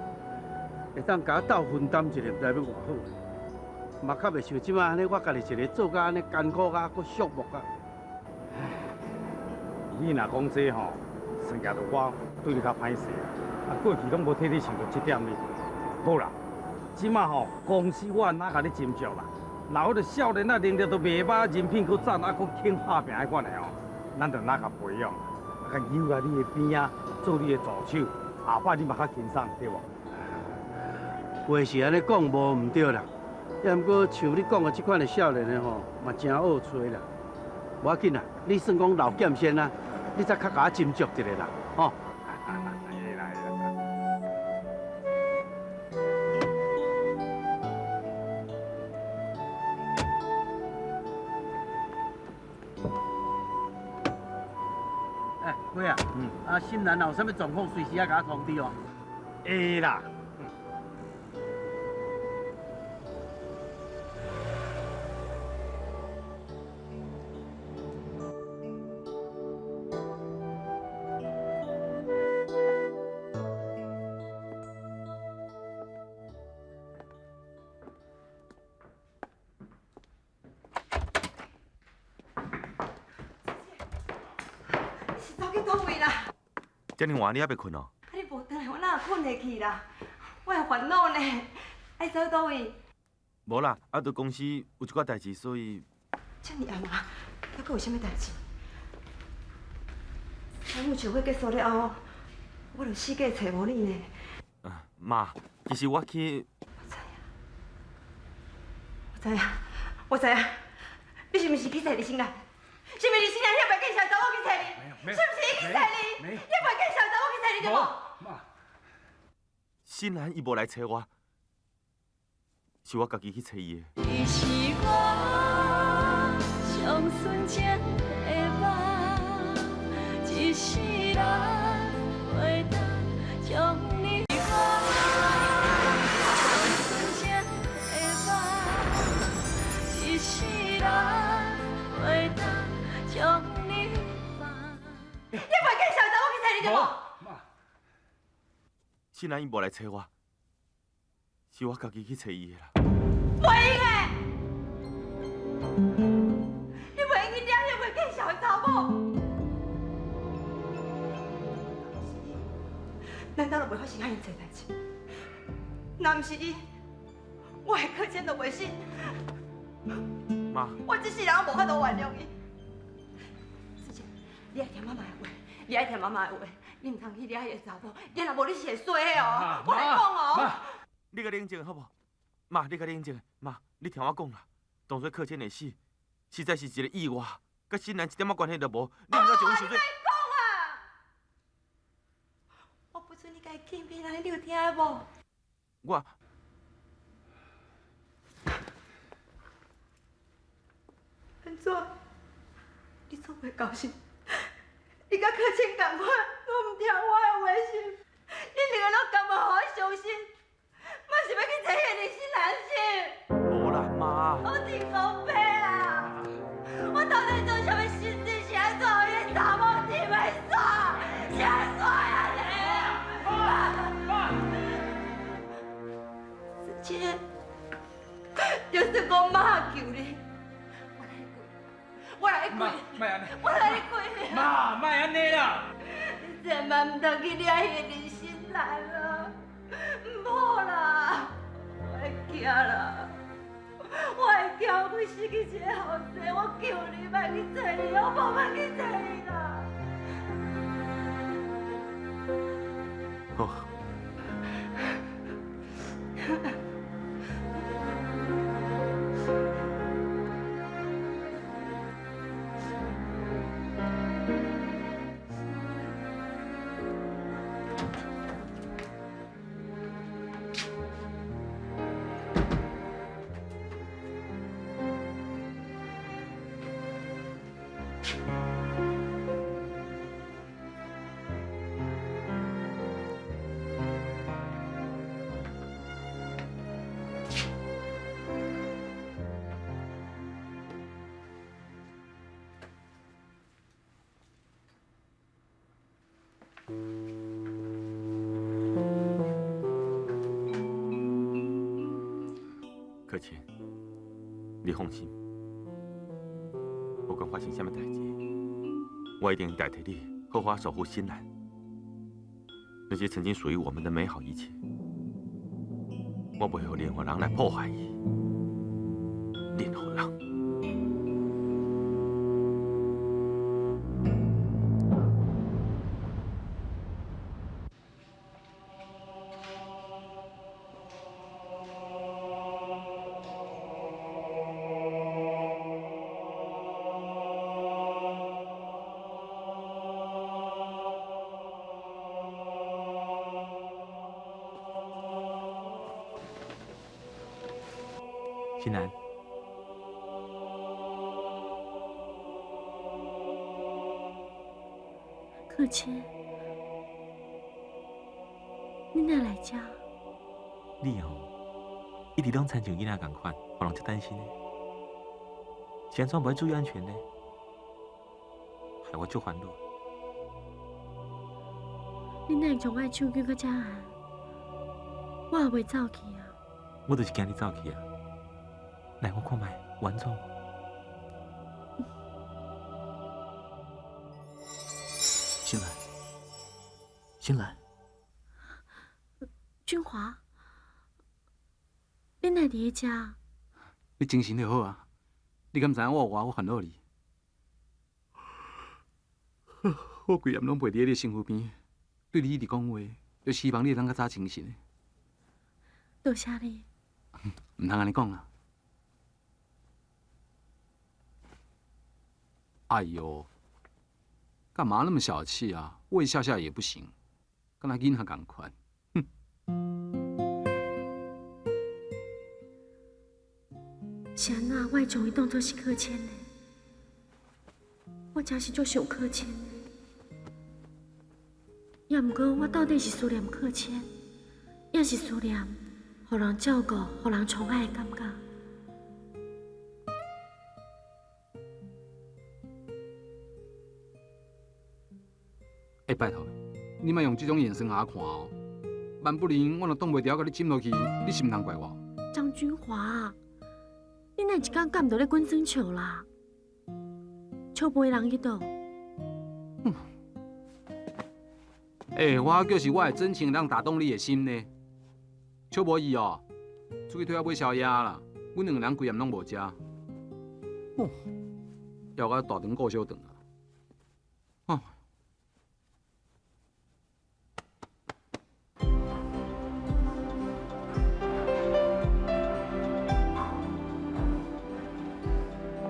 会当共我斗分担一下，毋知欲偌好。嘛较袂像这摆按呢，我家己一个做甲按呢艰苦啊，阁寂寞啊。唉，你若讲这吼，算起来就我对你较歹势啊。过去拢无替你想著这点哩。好啦，这摆吼公司我哪共你斟酌啦。若彼个少年仔能力都袂歹，人品阁赞，啊阁肯拍拚彼款的吼，咱就哪共培养，啊，共留在你的边仔，做你的助手，后摆你嘛较轻松，对无？话是按呢讲无毋对啦，也毋过像你讲的这款的少年的吼，嘛真恶揣啦。无要紧啦，你算讲老剑仙啊，你才较共我斟酌一下啦，吼。会啦会啦。哎，哥啊，啊，新兰若有啥物状况，随时爱共我通知哦。会啦。遮尔晚你犹袂睏哦？啊，你无转来，我哪会睏会去啦？我会烦恼呢。爱走佗位？无啦，啊，著公司有一寡代志，所以。遮尔暗啊，犹阁有啥物代志？开幕酒会结束了后，我就四界揣无你呢。啊，妈，其实我去。我知影，我我知影，你是毋是去找李新兰？是毋是李新兰遐袂见小查某去找你？是毋是去找你？遐袂见小查某去找你对无？新兰伊无来找我，是我家己去找伊的。你是我上纯情的梦，一世人袂当将你放。上纯情的梦，一世人袂当将你放。你袂见小查某去找你对无？新兰伊无来找我，是我家己去找伊的啦。袂用的，你袂用去掠彼袂见小查某。难道就袂发生遐尔济代志？若毋是伊，我的课间都袂死。妈，我这世人无法度原谅伊。思杰，你爱听妈妈的话，你爱听妈妈的话，你毋通去掠彼个查某，你若无你是会衰的哦。我来讲哦。你较冷静好无？妈，你较冷静。妈，你听我讲啦，当初课间的死，实在是一个意外，佮新兰一点仔关系都无。你毋通将阮想做。讲啊！我不准你共伊见面，按呢你有听无？我。按怎？你总袂高兴？你佮柯清仝款，拢毋听我的话是？你两个拢甘愿予我伤心，嘛是欲去找彼个李新兰是？无啦，妈。我真公平啊！我到底做啥物心智是按怎予彼个查某天欲煞？是按怎呀你？妈！思杰，就算讲妈求你。我来跪，我来跪。妈，莫按呢啦！你千万毋通去掠彼个李新兰啦，毋好啦，我会惊啦，我会惊会失去一个后生，我求你莫去找伊，我无莫去找伊啦。好。柯倩，你放心，不管发生啥物代志，我一定代替你好好守护新兰。那些曾经属于我们的美好一切，我袂予任何人来破坏伊，任何人。新兰，可谦，你哪来遮？你哦，一直拢亲像囡仔仝款，予人足担心的。是按怎无爱注意安全呢？害我足烦恼。你哪会将我的手揪到遮悬？我也袂走去啊。我就是惊你走去啊。来，我看觅，有按怎无？新兰，新兰，君华，你哪伫咧遮？你精神就好啊！你敢知影我有偌烦恼你？我规暗拢陪伫你身躯边，对你一直讲话，就希望你会当较早精神。多谢你。毋通按呢讲啦。哎呦，幹嘛那麼小氣啊？我笑笑也不行，跟他囡仔仝款。哼。是按怎我會將伊當作是柯謙呢？我真是足想柯謙的，也毋過我到底是思念柯謙，抑是思念予人照顧、予人寵愛的感覺？欸，拜託，你莫用這種眼神予我看哦。萬不靈，我若擋袂牢，共你枕落去，你是毋通怪我。張君華，你哪一工敢毋著咧滾耍笑啦？笑飛人去佗？欸，我就是我的真情能打動你的心呢。笑無伊哦，出去退遐買宵夜啦。阮兩個人規暗攏無食。哦，要我大腸顧小腸啊！哦。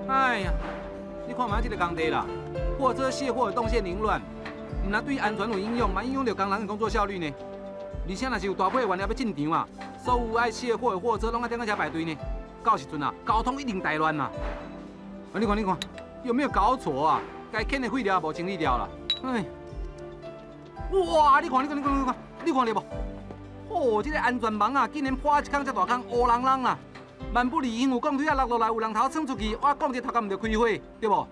哎呀，你看嘛，這個工地啦，貨車卸貨的動線凌亂，毋但對安全有影響，嘛影響著工人的工作效率呢。而且若是有大批的原料欲進場啊，所有愛卸貨的貨車攏愛踮遐排隊呢。到時陣啊，交通一定大亂啦。啊，你看，你看，有沒有搞錯啊？該撿的廢料無清理掉啦。哎，哇！你看，你看，你看，你看，你看著無？哦，這個安全網啊，竟然破一空遮大空，烏啷啷啦！萬不利因有鋼推仔落落來，有人頭衝出去，我講這頭殼毋著開火，對無？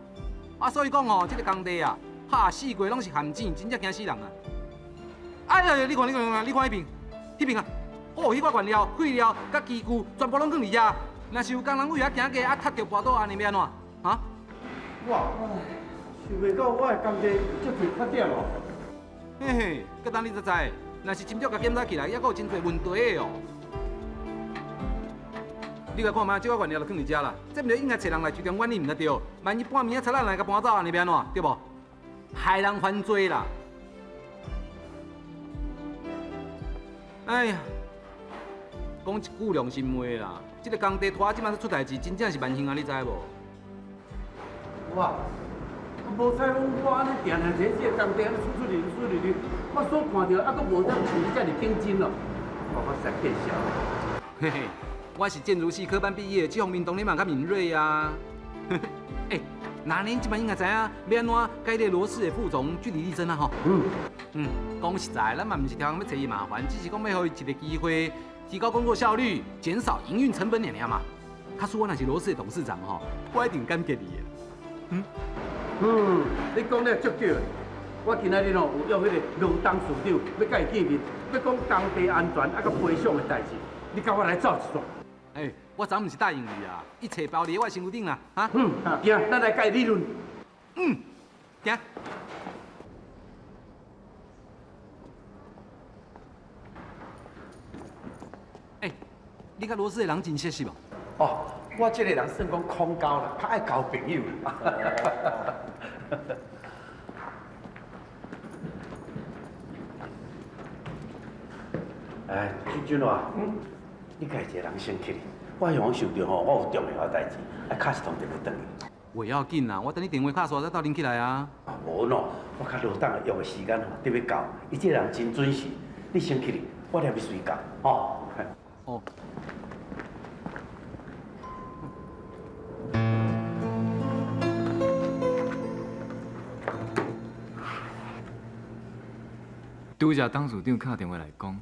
啊，所以講吼，這個工地啊，哈，四界攏是陷阱，真正驚死人啊！哎呀，你看，你看，你看彼邊，彼邊啊，哦，彼塊原料、廢料、佮機具，全部攏囥佇遐。若是有工人為遐行過，啊，踢著跋倒，按呢欲按怎？哈？哇！想袂到我的工地有遮濟缺點哦。嘿嘿，閣等你才知，若是真正共檢查起來，猶閣有真濟問題的哦。你來看覓，這個原料就囥佇遮啦，這毋著應該揣人來集中管理，毋才對。萬一半暝仔賊仔來共搬走，按呢欲按怎？對無？害人犯罪啦！哎呀，講一句良心話啦，這個工地拖到這擺出代誌，真正是萬幸啊！你知無？哇！無彩講我按呢定定佇這個工地按呢出出入入出入入，我所看著啊，閣無像你遮爾認真哦。我實見笑。嘿嘿，我是建築系科班畢業，這方面當然嘛較敏銳啊。欸，那恁這擺應該知影，欲按怎佮這個羅氏的副總據理力爭啊吼。嗯嗯，講實在，咱嘛毋是專工欲揣伊麻煩，只是講欲予伊一個機會，提高工作效率，減少營運成本爾爾嘛。假使我若是羅氏的董事長吼，我一定感激你的。嗯嗯，你講得足對。我今仔日吼有約彼個羅董事長，欲佮伊見面，欲講工地安全啊，佮賠償的代誌。你佮我來走一逝。欸，我昨毋是答應你啊，一切包佇我身軀頂啦，哈。嗯，行，咱來佮伊理論。嗯，行。欸，你佮羅氏的人真熟悉無？哦，我這個人算講恐交啦，較愛交朋友啦。哎，俊俊啊，你家一個人先去，我向想著吼，我有重要的代誌，愛敲一通電話轉去。袂要緊啦，我等你電話敲煞再鬥陣起來啊。無喏，我佮羅董的約的時間吼，得欲到，伊這個人真準時，你先去，我掠欲隨到，吼。哦。拄才董事長敲電話來講，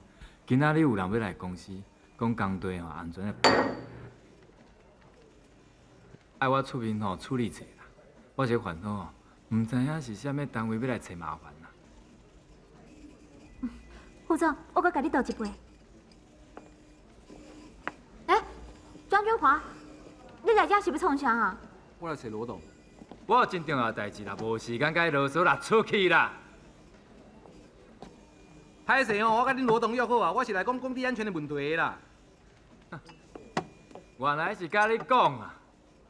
今仔日有人欲來公司，講工地吼安全的，愛我出面吼處理一下啦。我是煩惱哦，毋知影是啥物單位欲來揣麻煩啦。副總，我閣共你倒一杯。欸，張君華，你來遮是欲創啥啊？我來揣羅董。我有真重要代誌啦，無時間共你囉嗦啦，出去啦！歹勢哦，我佮恁羅董約好啊，我是來講工地安全的問題的啦。原來是佮你講啊，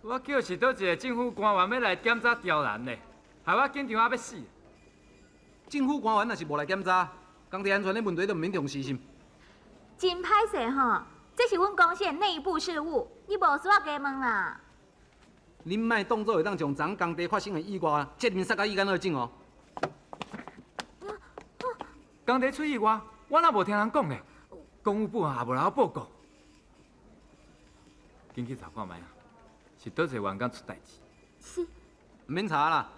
我叫是佗一個政府官員欲來檢查刁難咧，害我緊張啊欲死。政府官員若是無來檢查，工地安全的問題就毋免重視是毋？真歹勢吼，這是阮公司的內部事務，你無需要加問啦。恁莫当做会当将昨工地发生的意外，这面杀甲一干二净哦。工地出意外，我哪无听人讲咧？公务部也无来我报告。紧去查看觅啊，是佗一个员工出代志？是。毋免查啦，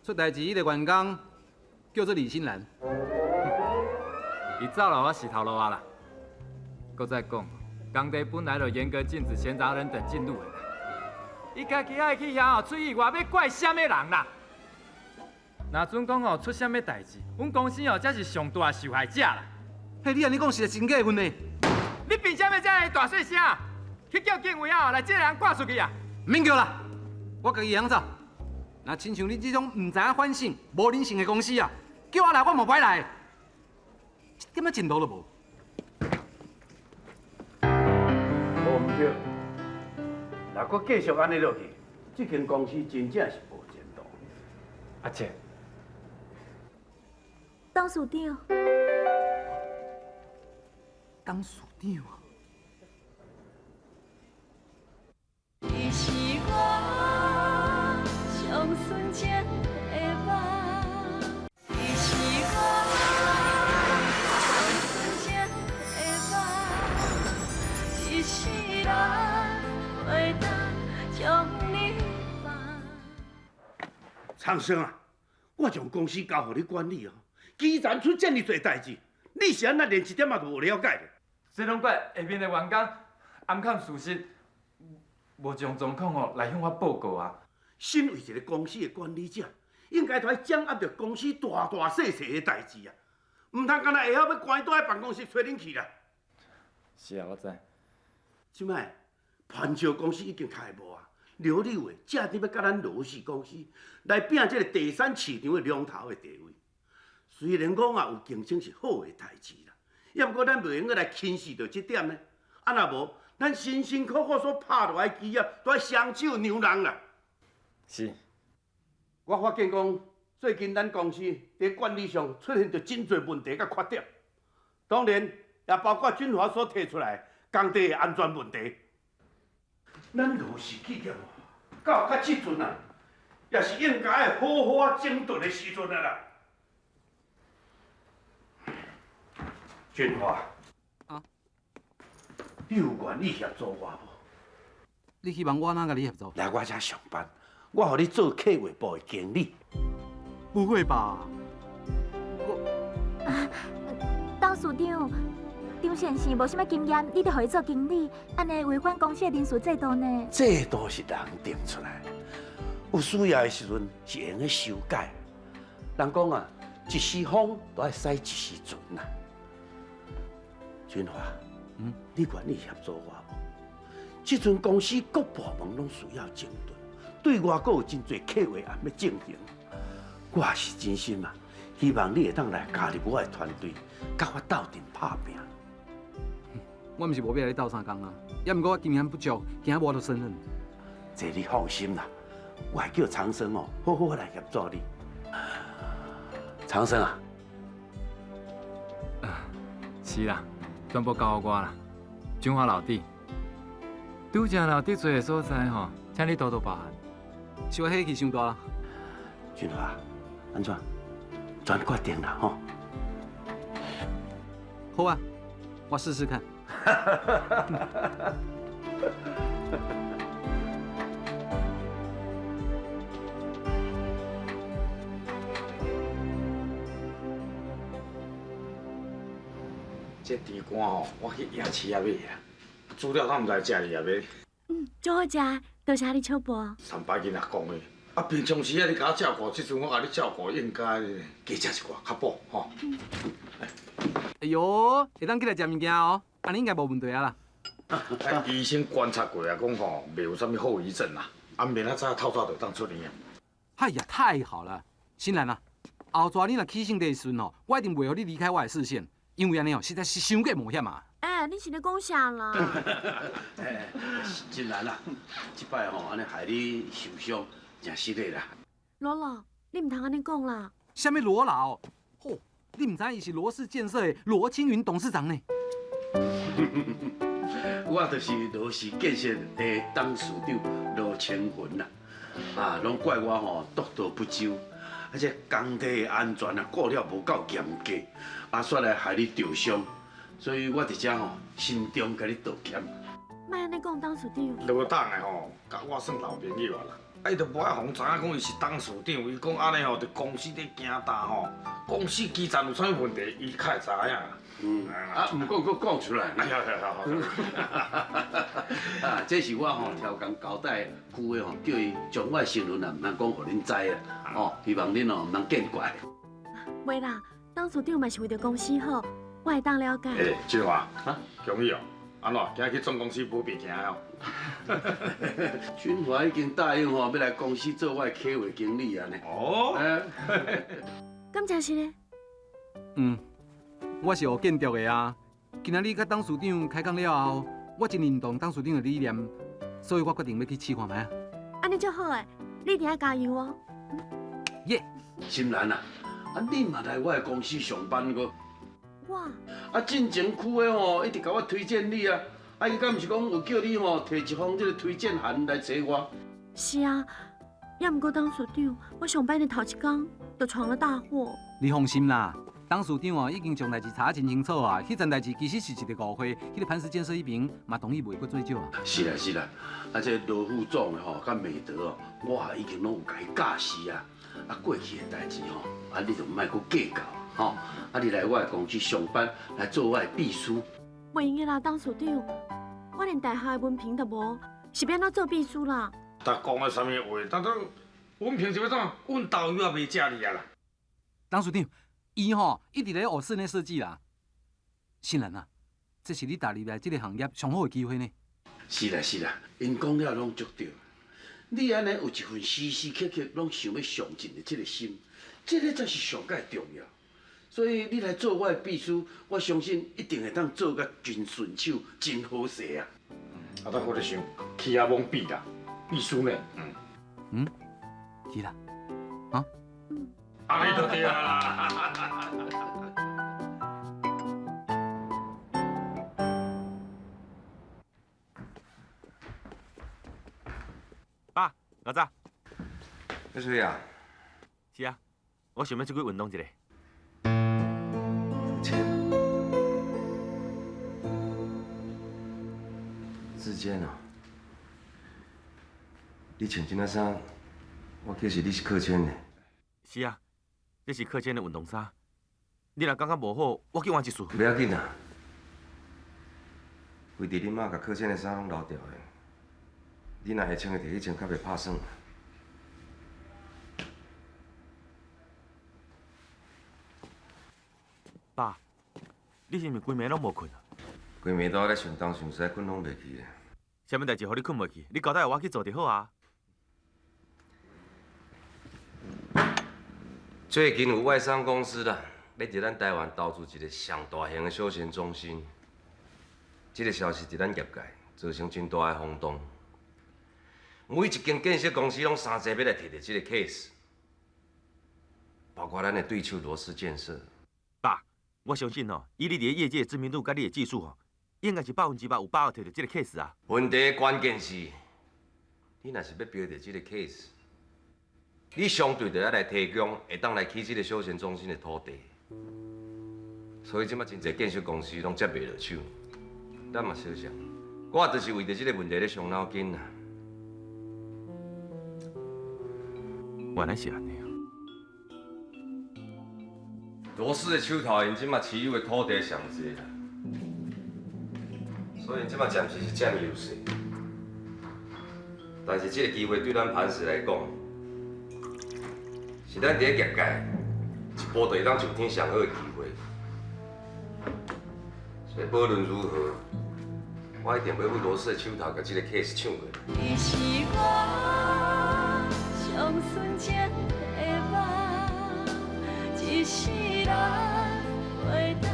出代志彼个员工叫做李新兰。伊走了，我死头路啊啦。阁再讲，工地本来就严格禁止闲杂人等进入的啦。伊家己爱去遐哦，出意外，欲怪啥物人啦？若准讲哦，出啥物代志，阮公司哦才是上大受害者啦。嘿，你按呢讲实在真过分呢！你凭啥物遮尔大细声？去叫警卫啊，来这个人赶出去啊！毋免叫啦，我家己会晓走。若亲像你这种毋知影反省、无人性的公司啊，叫我来我嘛无爱来，一点仔前途都无。无毋对，若阁继续按呢落去，这间公司真正是无前途。阿姐，董事长，董事长啊！你是我上纯情的梦，你是我上纯情的梦，一世人袂当将你放。长生啊，我将公司交予你管理哦，居然出这么济代志，你是按怎连一点仔都无了解的？这拢怪下面的员工暗藏事实，无将状况哦来向我报告啊。身为一个公司的管理者，应该爱掌握著公司大大细细的代志啊，毋通干焦会晓欲关蹛伫办公室吹冷气啦。是啊，我知。这摆潘石公司已经开幕啊，刘立伟正伫欲佮咱罗氏公司来拼这个第三市场的龙头的地位。虽然讲啊有竞争是好的代志啦，也毋过咱袂用阁来轻视著这点呢。啊，若无，咱辛辛苦苦所拍落来的基业，都爱双手让人啦。是。我发现讲，最近咱公司伫管理上出现著真济问题佮缺点，当然也包括俊华所提出来工地的安全问题。咱罗氏企业到到这阵啊，也是应该好好啊整顿的时阵啊啦。俊华，啊，你有愿意协助我无？你希望我哪共你协助？来我遮上班，我予你做客户部的经理。不会吧？我，董事长，张先生无啥物经验，你就予伊做经理，按呢违反公司的人事制度呢？制度是人定出来，有需要的时阵是会用得修改。人讲啊，一时风都爱驶一时船啊。俊华，你愿意协助我无？这阵公司各部门拢需要整顿，对外阁有真济计划案欲进行。我是真心啊，希望你会当来加入我的团队，佮我斗阵拍拼。我毋是无欲来你斗相共啊，也毋过我经验不足，惊无法度胜任。这你放心啦，我会叫长生哦，好好来协助你。长生啊，是啦。全部交予我啦，俊华老弟，拄才若有得罪的所在吼，请你多多包涵。是我火气伤大啦。俊华，按怎？全决定啦吼。好啊，我试试看。这猪肝吼，我去夜市仔买啊，煮了咱毋知食哩啊袂？嗯，足好食，多谢你笑播。三摆囡仔讲的，啊平常时啊你共我照顾，这阵我共你照顾，应该加食一寡较补吼。哎哟，会当起来食物件哦，按呢应该无问题啊啦。医生观察过啊，讲吼袂有啥物后遗症啦，啊明仔载透早就当出院。哎呀，太好了，新兰啊，后逝你若起性的时阵哦，我一定袂予你离开我的视线。因为按呢哦，实在是伤过冒险啊！哎，你是咧讲啥啦？哎，真难啊！这摆吼，按呢害你受伤，真失礼啦。罗老，你毋通按呢讲啦。啥物罗老？吼，你毋知伊是罗氏建设的罗青云董事长呢？我就是罗氏建设的董事长罗清云啦。啊，攏怪我吼督导不周，啊這工地的安全啊顧了無夠嚴格，啊煞來害你著傷，所以我佇遮吼心中共你道歉。莫按呢講，董事長。羅董的吼，佮我算老朋友啊啦。啊，伊就無愛予人知影講伊是董事長，伊講按呢吼，佇公司咧行動吼，公司基層有啥物問題，伊較會知影。嗯，啊，毋講閣講出來。哎呀呀啊，這是我吼超工交代句話吼，叫伊將我的身份啊，毋通講予恁知啦。哦，希望恁哦毋通見怪。袂啦，董事長嘛是為著公司好，我會當了解。欸，俊華，哈，恭喜哦！按怎？今日去總公司補病行哦。俊華已經答應吼，欲來公司做我的客戶經理啊呢。哦。敢真實咧？嗯，我是學建築的啊。今仔日佮董事長開講了後，我真認同董事長的理念，所以我決定欲去試看覓啊。按呢足好的，你一定愛加油哦。耶！心蘭啊，啊你嘛來我的公司上班閣？我啊，進前區的吼一直共我推薦你啊，啊伊敢毋是講有叫你吼提一封這個推薦函來找我？是啊，也毋過董事長，我上班的頭一工就闖了大禍。你放心啦，董事長哦已經將代誌查真清楚啊，彼層代誌其實是一個誤會，彼個磐石建設彼邊嘛同意袂閣追究啊。是啦是啦，啊這羅副總的吼佮美德哦，我已經攏有共伊教示啊，啊過去的代誌吼，啊你就莫閣計較。吼，啊！你來我的公司上班，來做我的秘書。袂用的啦，董事長，我連大學的文憑都無，是欲按怎做秘書啦？他講的啥物話？當初文憑是欲怎？阮導遊也袂食你啊啦！董事長，伊吼一直咧學室內設計啦。新人啊，這是你踏入來這個行業上好的機會呢。是啦是啦，𪜶講了攏足對。你按呢有一份時時刻刻攏想欲上進的這個心，這個才是上蓋重要。所以你來做我的秘書，我相信一定會當做甲真順手、真好勢啊！啊，等我咧想，去遐罔比啦，秘書呢？嗯嗯，是啦，啊？按呢就對啦。爸，老早。你出去啊？是啊，我想欲出去運動一下。志堅啊，你穿這领衫，我其實你是客遷的。是啊，這是客遷的運動衫。你若感覺無好，我去換一束。袂要緊啦，規直恁媽共客遷的衫攏留著的，你若會穿會著去穿，較袂拍算。爸，你是毋是規暝攏無睏啊？規暝都咧想東想西，睏攏袂去啊。啥物代誌予你睏袂去？你交代予我去做就好啊。最近有外商公司啦，欲佇咱台灣投資一個上大型的休閒中心。這個消息佇咱業界造成真大的轟動。每一間建設公司攏相爭欲來提著這個 case，包括咱的對手羅氏建設。爸，我相信哦，以你佇業界的知名度佮你的技術吼，應該是100%有把握提著這個 case 啊。問題關鍵是，你若是欲標著這個 case，你相對就愛來提供會當來起這個休閒中心的土地。所以這擺真濟建設公司攏接袂落手。咱嘛相像，我就是為著這個問題咧傷腦筋啊。原來是按呢啊。羅氏的手頭，𪜶這擺持有的土地上濟啦，所以𪜶這擺暫時是佔優勢。但是這個機會對咱磐石來講，是咱佇咧業界一步就會當上天上好的機會。所以無論如何，我一定欲為羅氏的手頭共這個 case 搶過來。你是我上純情的夢，一世人袂當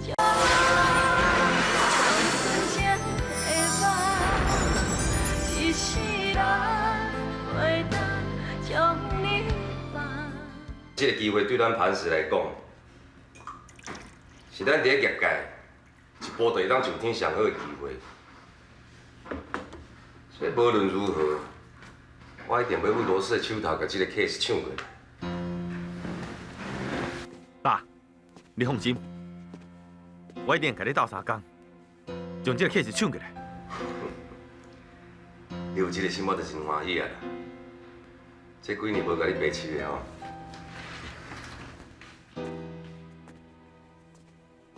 將上純情的夢，一世人袂當將你放。這個機會對咱磐石來講，是咱佇咧業界一步就會當上天上好的機會。所以无论如何，我一定欲阮罗氏的手头，共这个 case 抢过来。爸，你放心，我一定共你斗相共，将这个 case 抢过来。你有这个心，我就真欢喜啊啦。这几年无共你白饲的吼。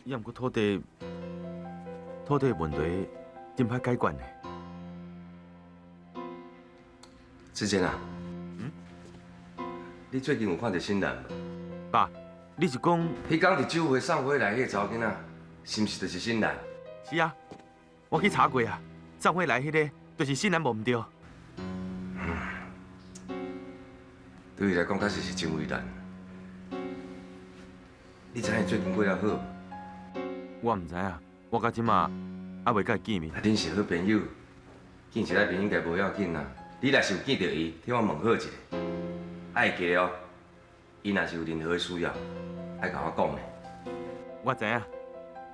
也毋过土地问题真歹解决呢。志坚啊，你最近有看著新兰无？爸，你是讲？彼工伫酒会送花来彼个查某囡仔，是毋是就是新兰？是啊，我去查过啊，送花来彼个就是新兰，无毋对。对伊来讲，确实是真为难。你知影伊最近过了好无？我毋知影，我到这马犹未佮伊见面。啊，恁是好朋友，见一摆面应该无要紧啊。你若是有见著伊，替我问好一下，爱记得哦。伊若是有任何的需要，爱共我讲呢。我知影，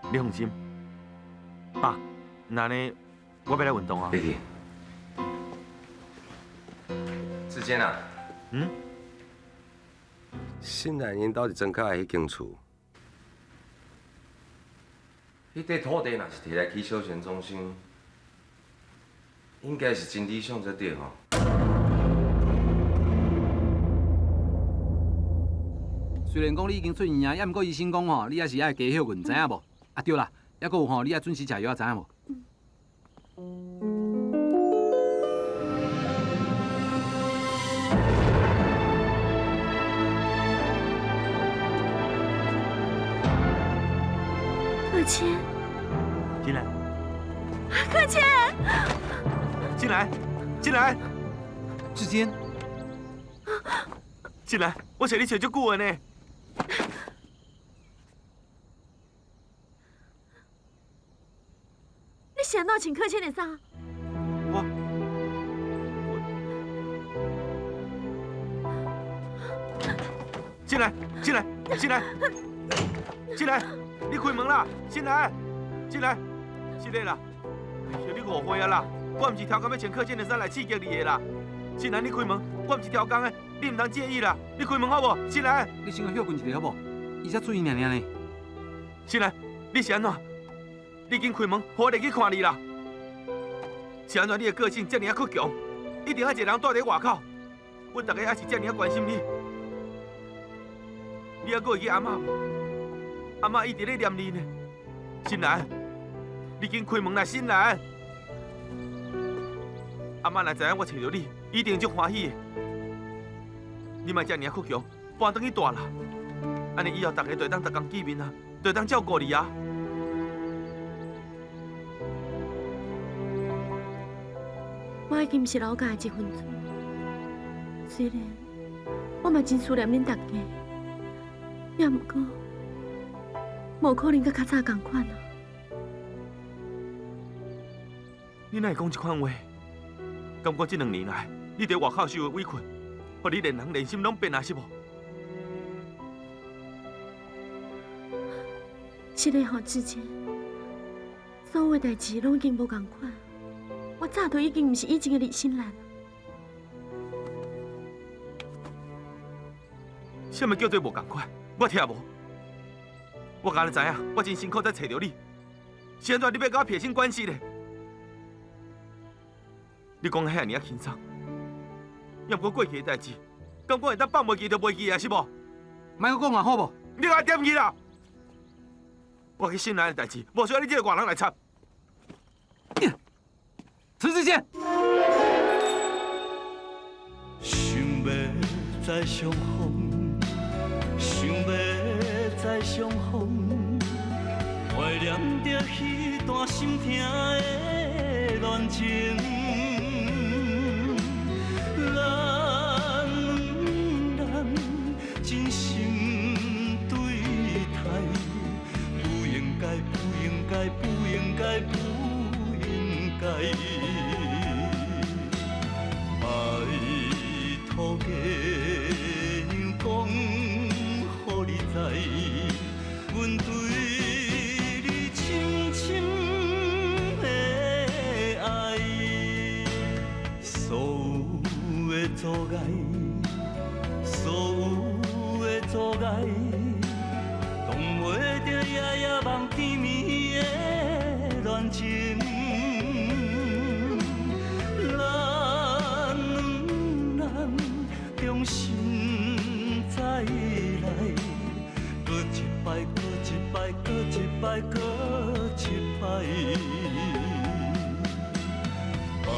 你放心。爸，那按呢，我欲来运动啊。别去。志坚啊，新兰𪜶兜伫庄跤的彼间厝，彼块土地若是提来起休闲中心，应该是真理想才对吼。虽然讲你已经出院啊，也毋过医生讲吼，你还是爱加歇困，知影无？啊对啦，犹阁有吼，你爱准时食药，知影无？克谦，进来，克谦，进来，进来，志坚，进来，我揣你揣足久的呢。你是按怎穿克谦的衫？我，进来，进来，进来，进来，你开门啦！进来，进来，是的啦，哎呦，你误会啊啦！我毋是超工欲穿克谦的衫来刺激你的啦。进来，你开门，我毋是超工的，你毋通介意啦。你开门好无？进来，你先去歇困一下好无？伊才出院尔尔呢。进来，你是按怎？你紧开门，予我入去看你啦。是按怎？你的个性遮尔仔倔强，一定爱一个人蹛伫外口。阮大家犹是遮尔仔关心你，你犹阁会记阿嬷无？阿嬷一直咧念你呢。新兰，你紧开门啦，新兰。阿嬷若知影我揣著你，一定足欢喜的。你莫遮尔仔倔强，搬转去蹛啦。按呢以后大家就会当逐工见面啊，就会当照顾你啊。我已经毋是老家的一份子，虽然我嘛真思念恁大家，也毋过无可能佮较早仝款啊。你哪会讲这款话？感觉这两年来，你伫外口受的委屈，予你连人连心拢变啊，是无？是的吼，志坚，所有的代志拢已经无仝款。我早就已经毋是以前的李新兰。啥物叫做无仝款？我听无。我敢若知影，我真辛苦才揣著你，是按怎你欲佮我撇清关系咧？你讲遐尔仔轻松，也毋过过去的代志，敢讲会当放袂记就袂记啊，是无？莫阁讲啊，好无？你共我点去啦！我去新兰的代志，无需要你这个外人来插。陈志坚。想欲再相逢，想欲再相逢，怀念著彼段心疼的恋情。咱真心对待，不应该，不应该，不应该，不应该。拜托月娘讲，予你知，阮对你深深的爱。擋袂著夜夜夢甜蜜的戀情。咱兩人重新再來，閣一擺，閣一擺，閣一擺，閣一擺。拜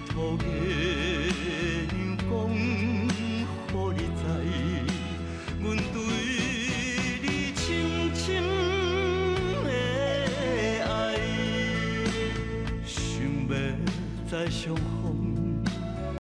託月娘講予你知，阮對你深深的愛。想欲再相逢，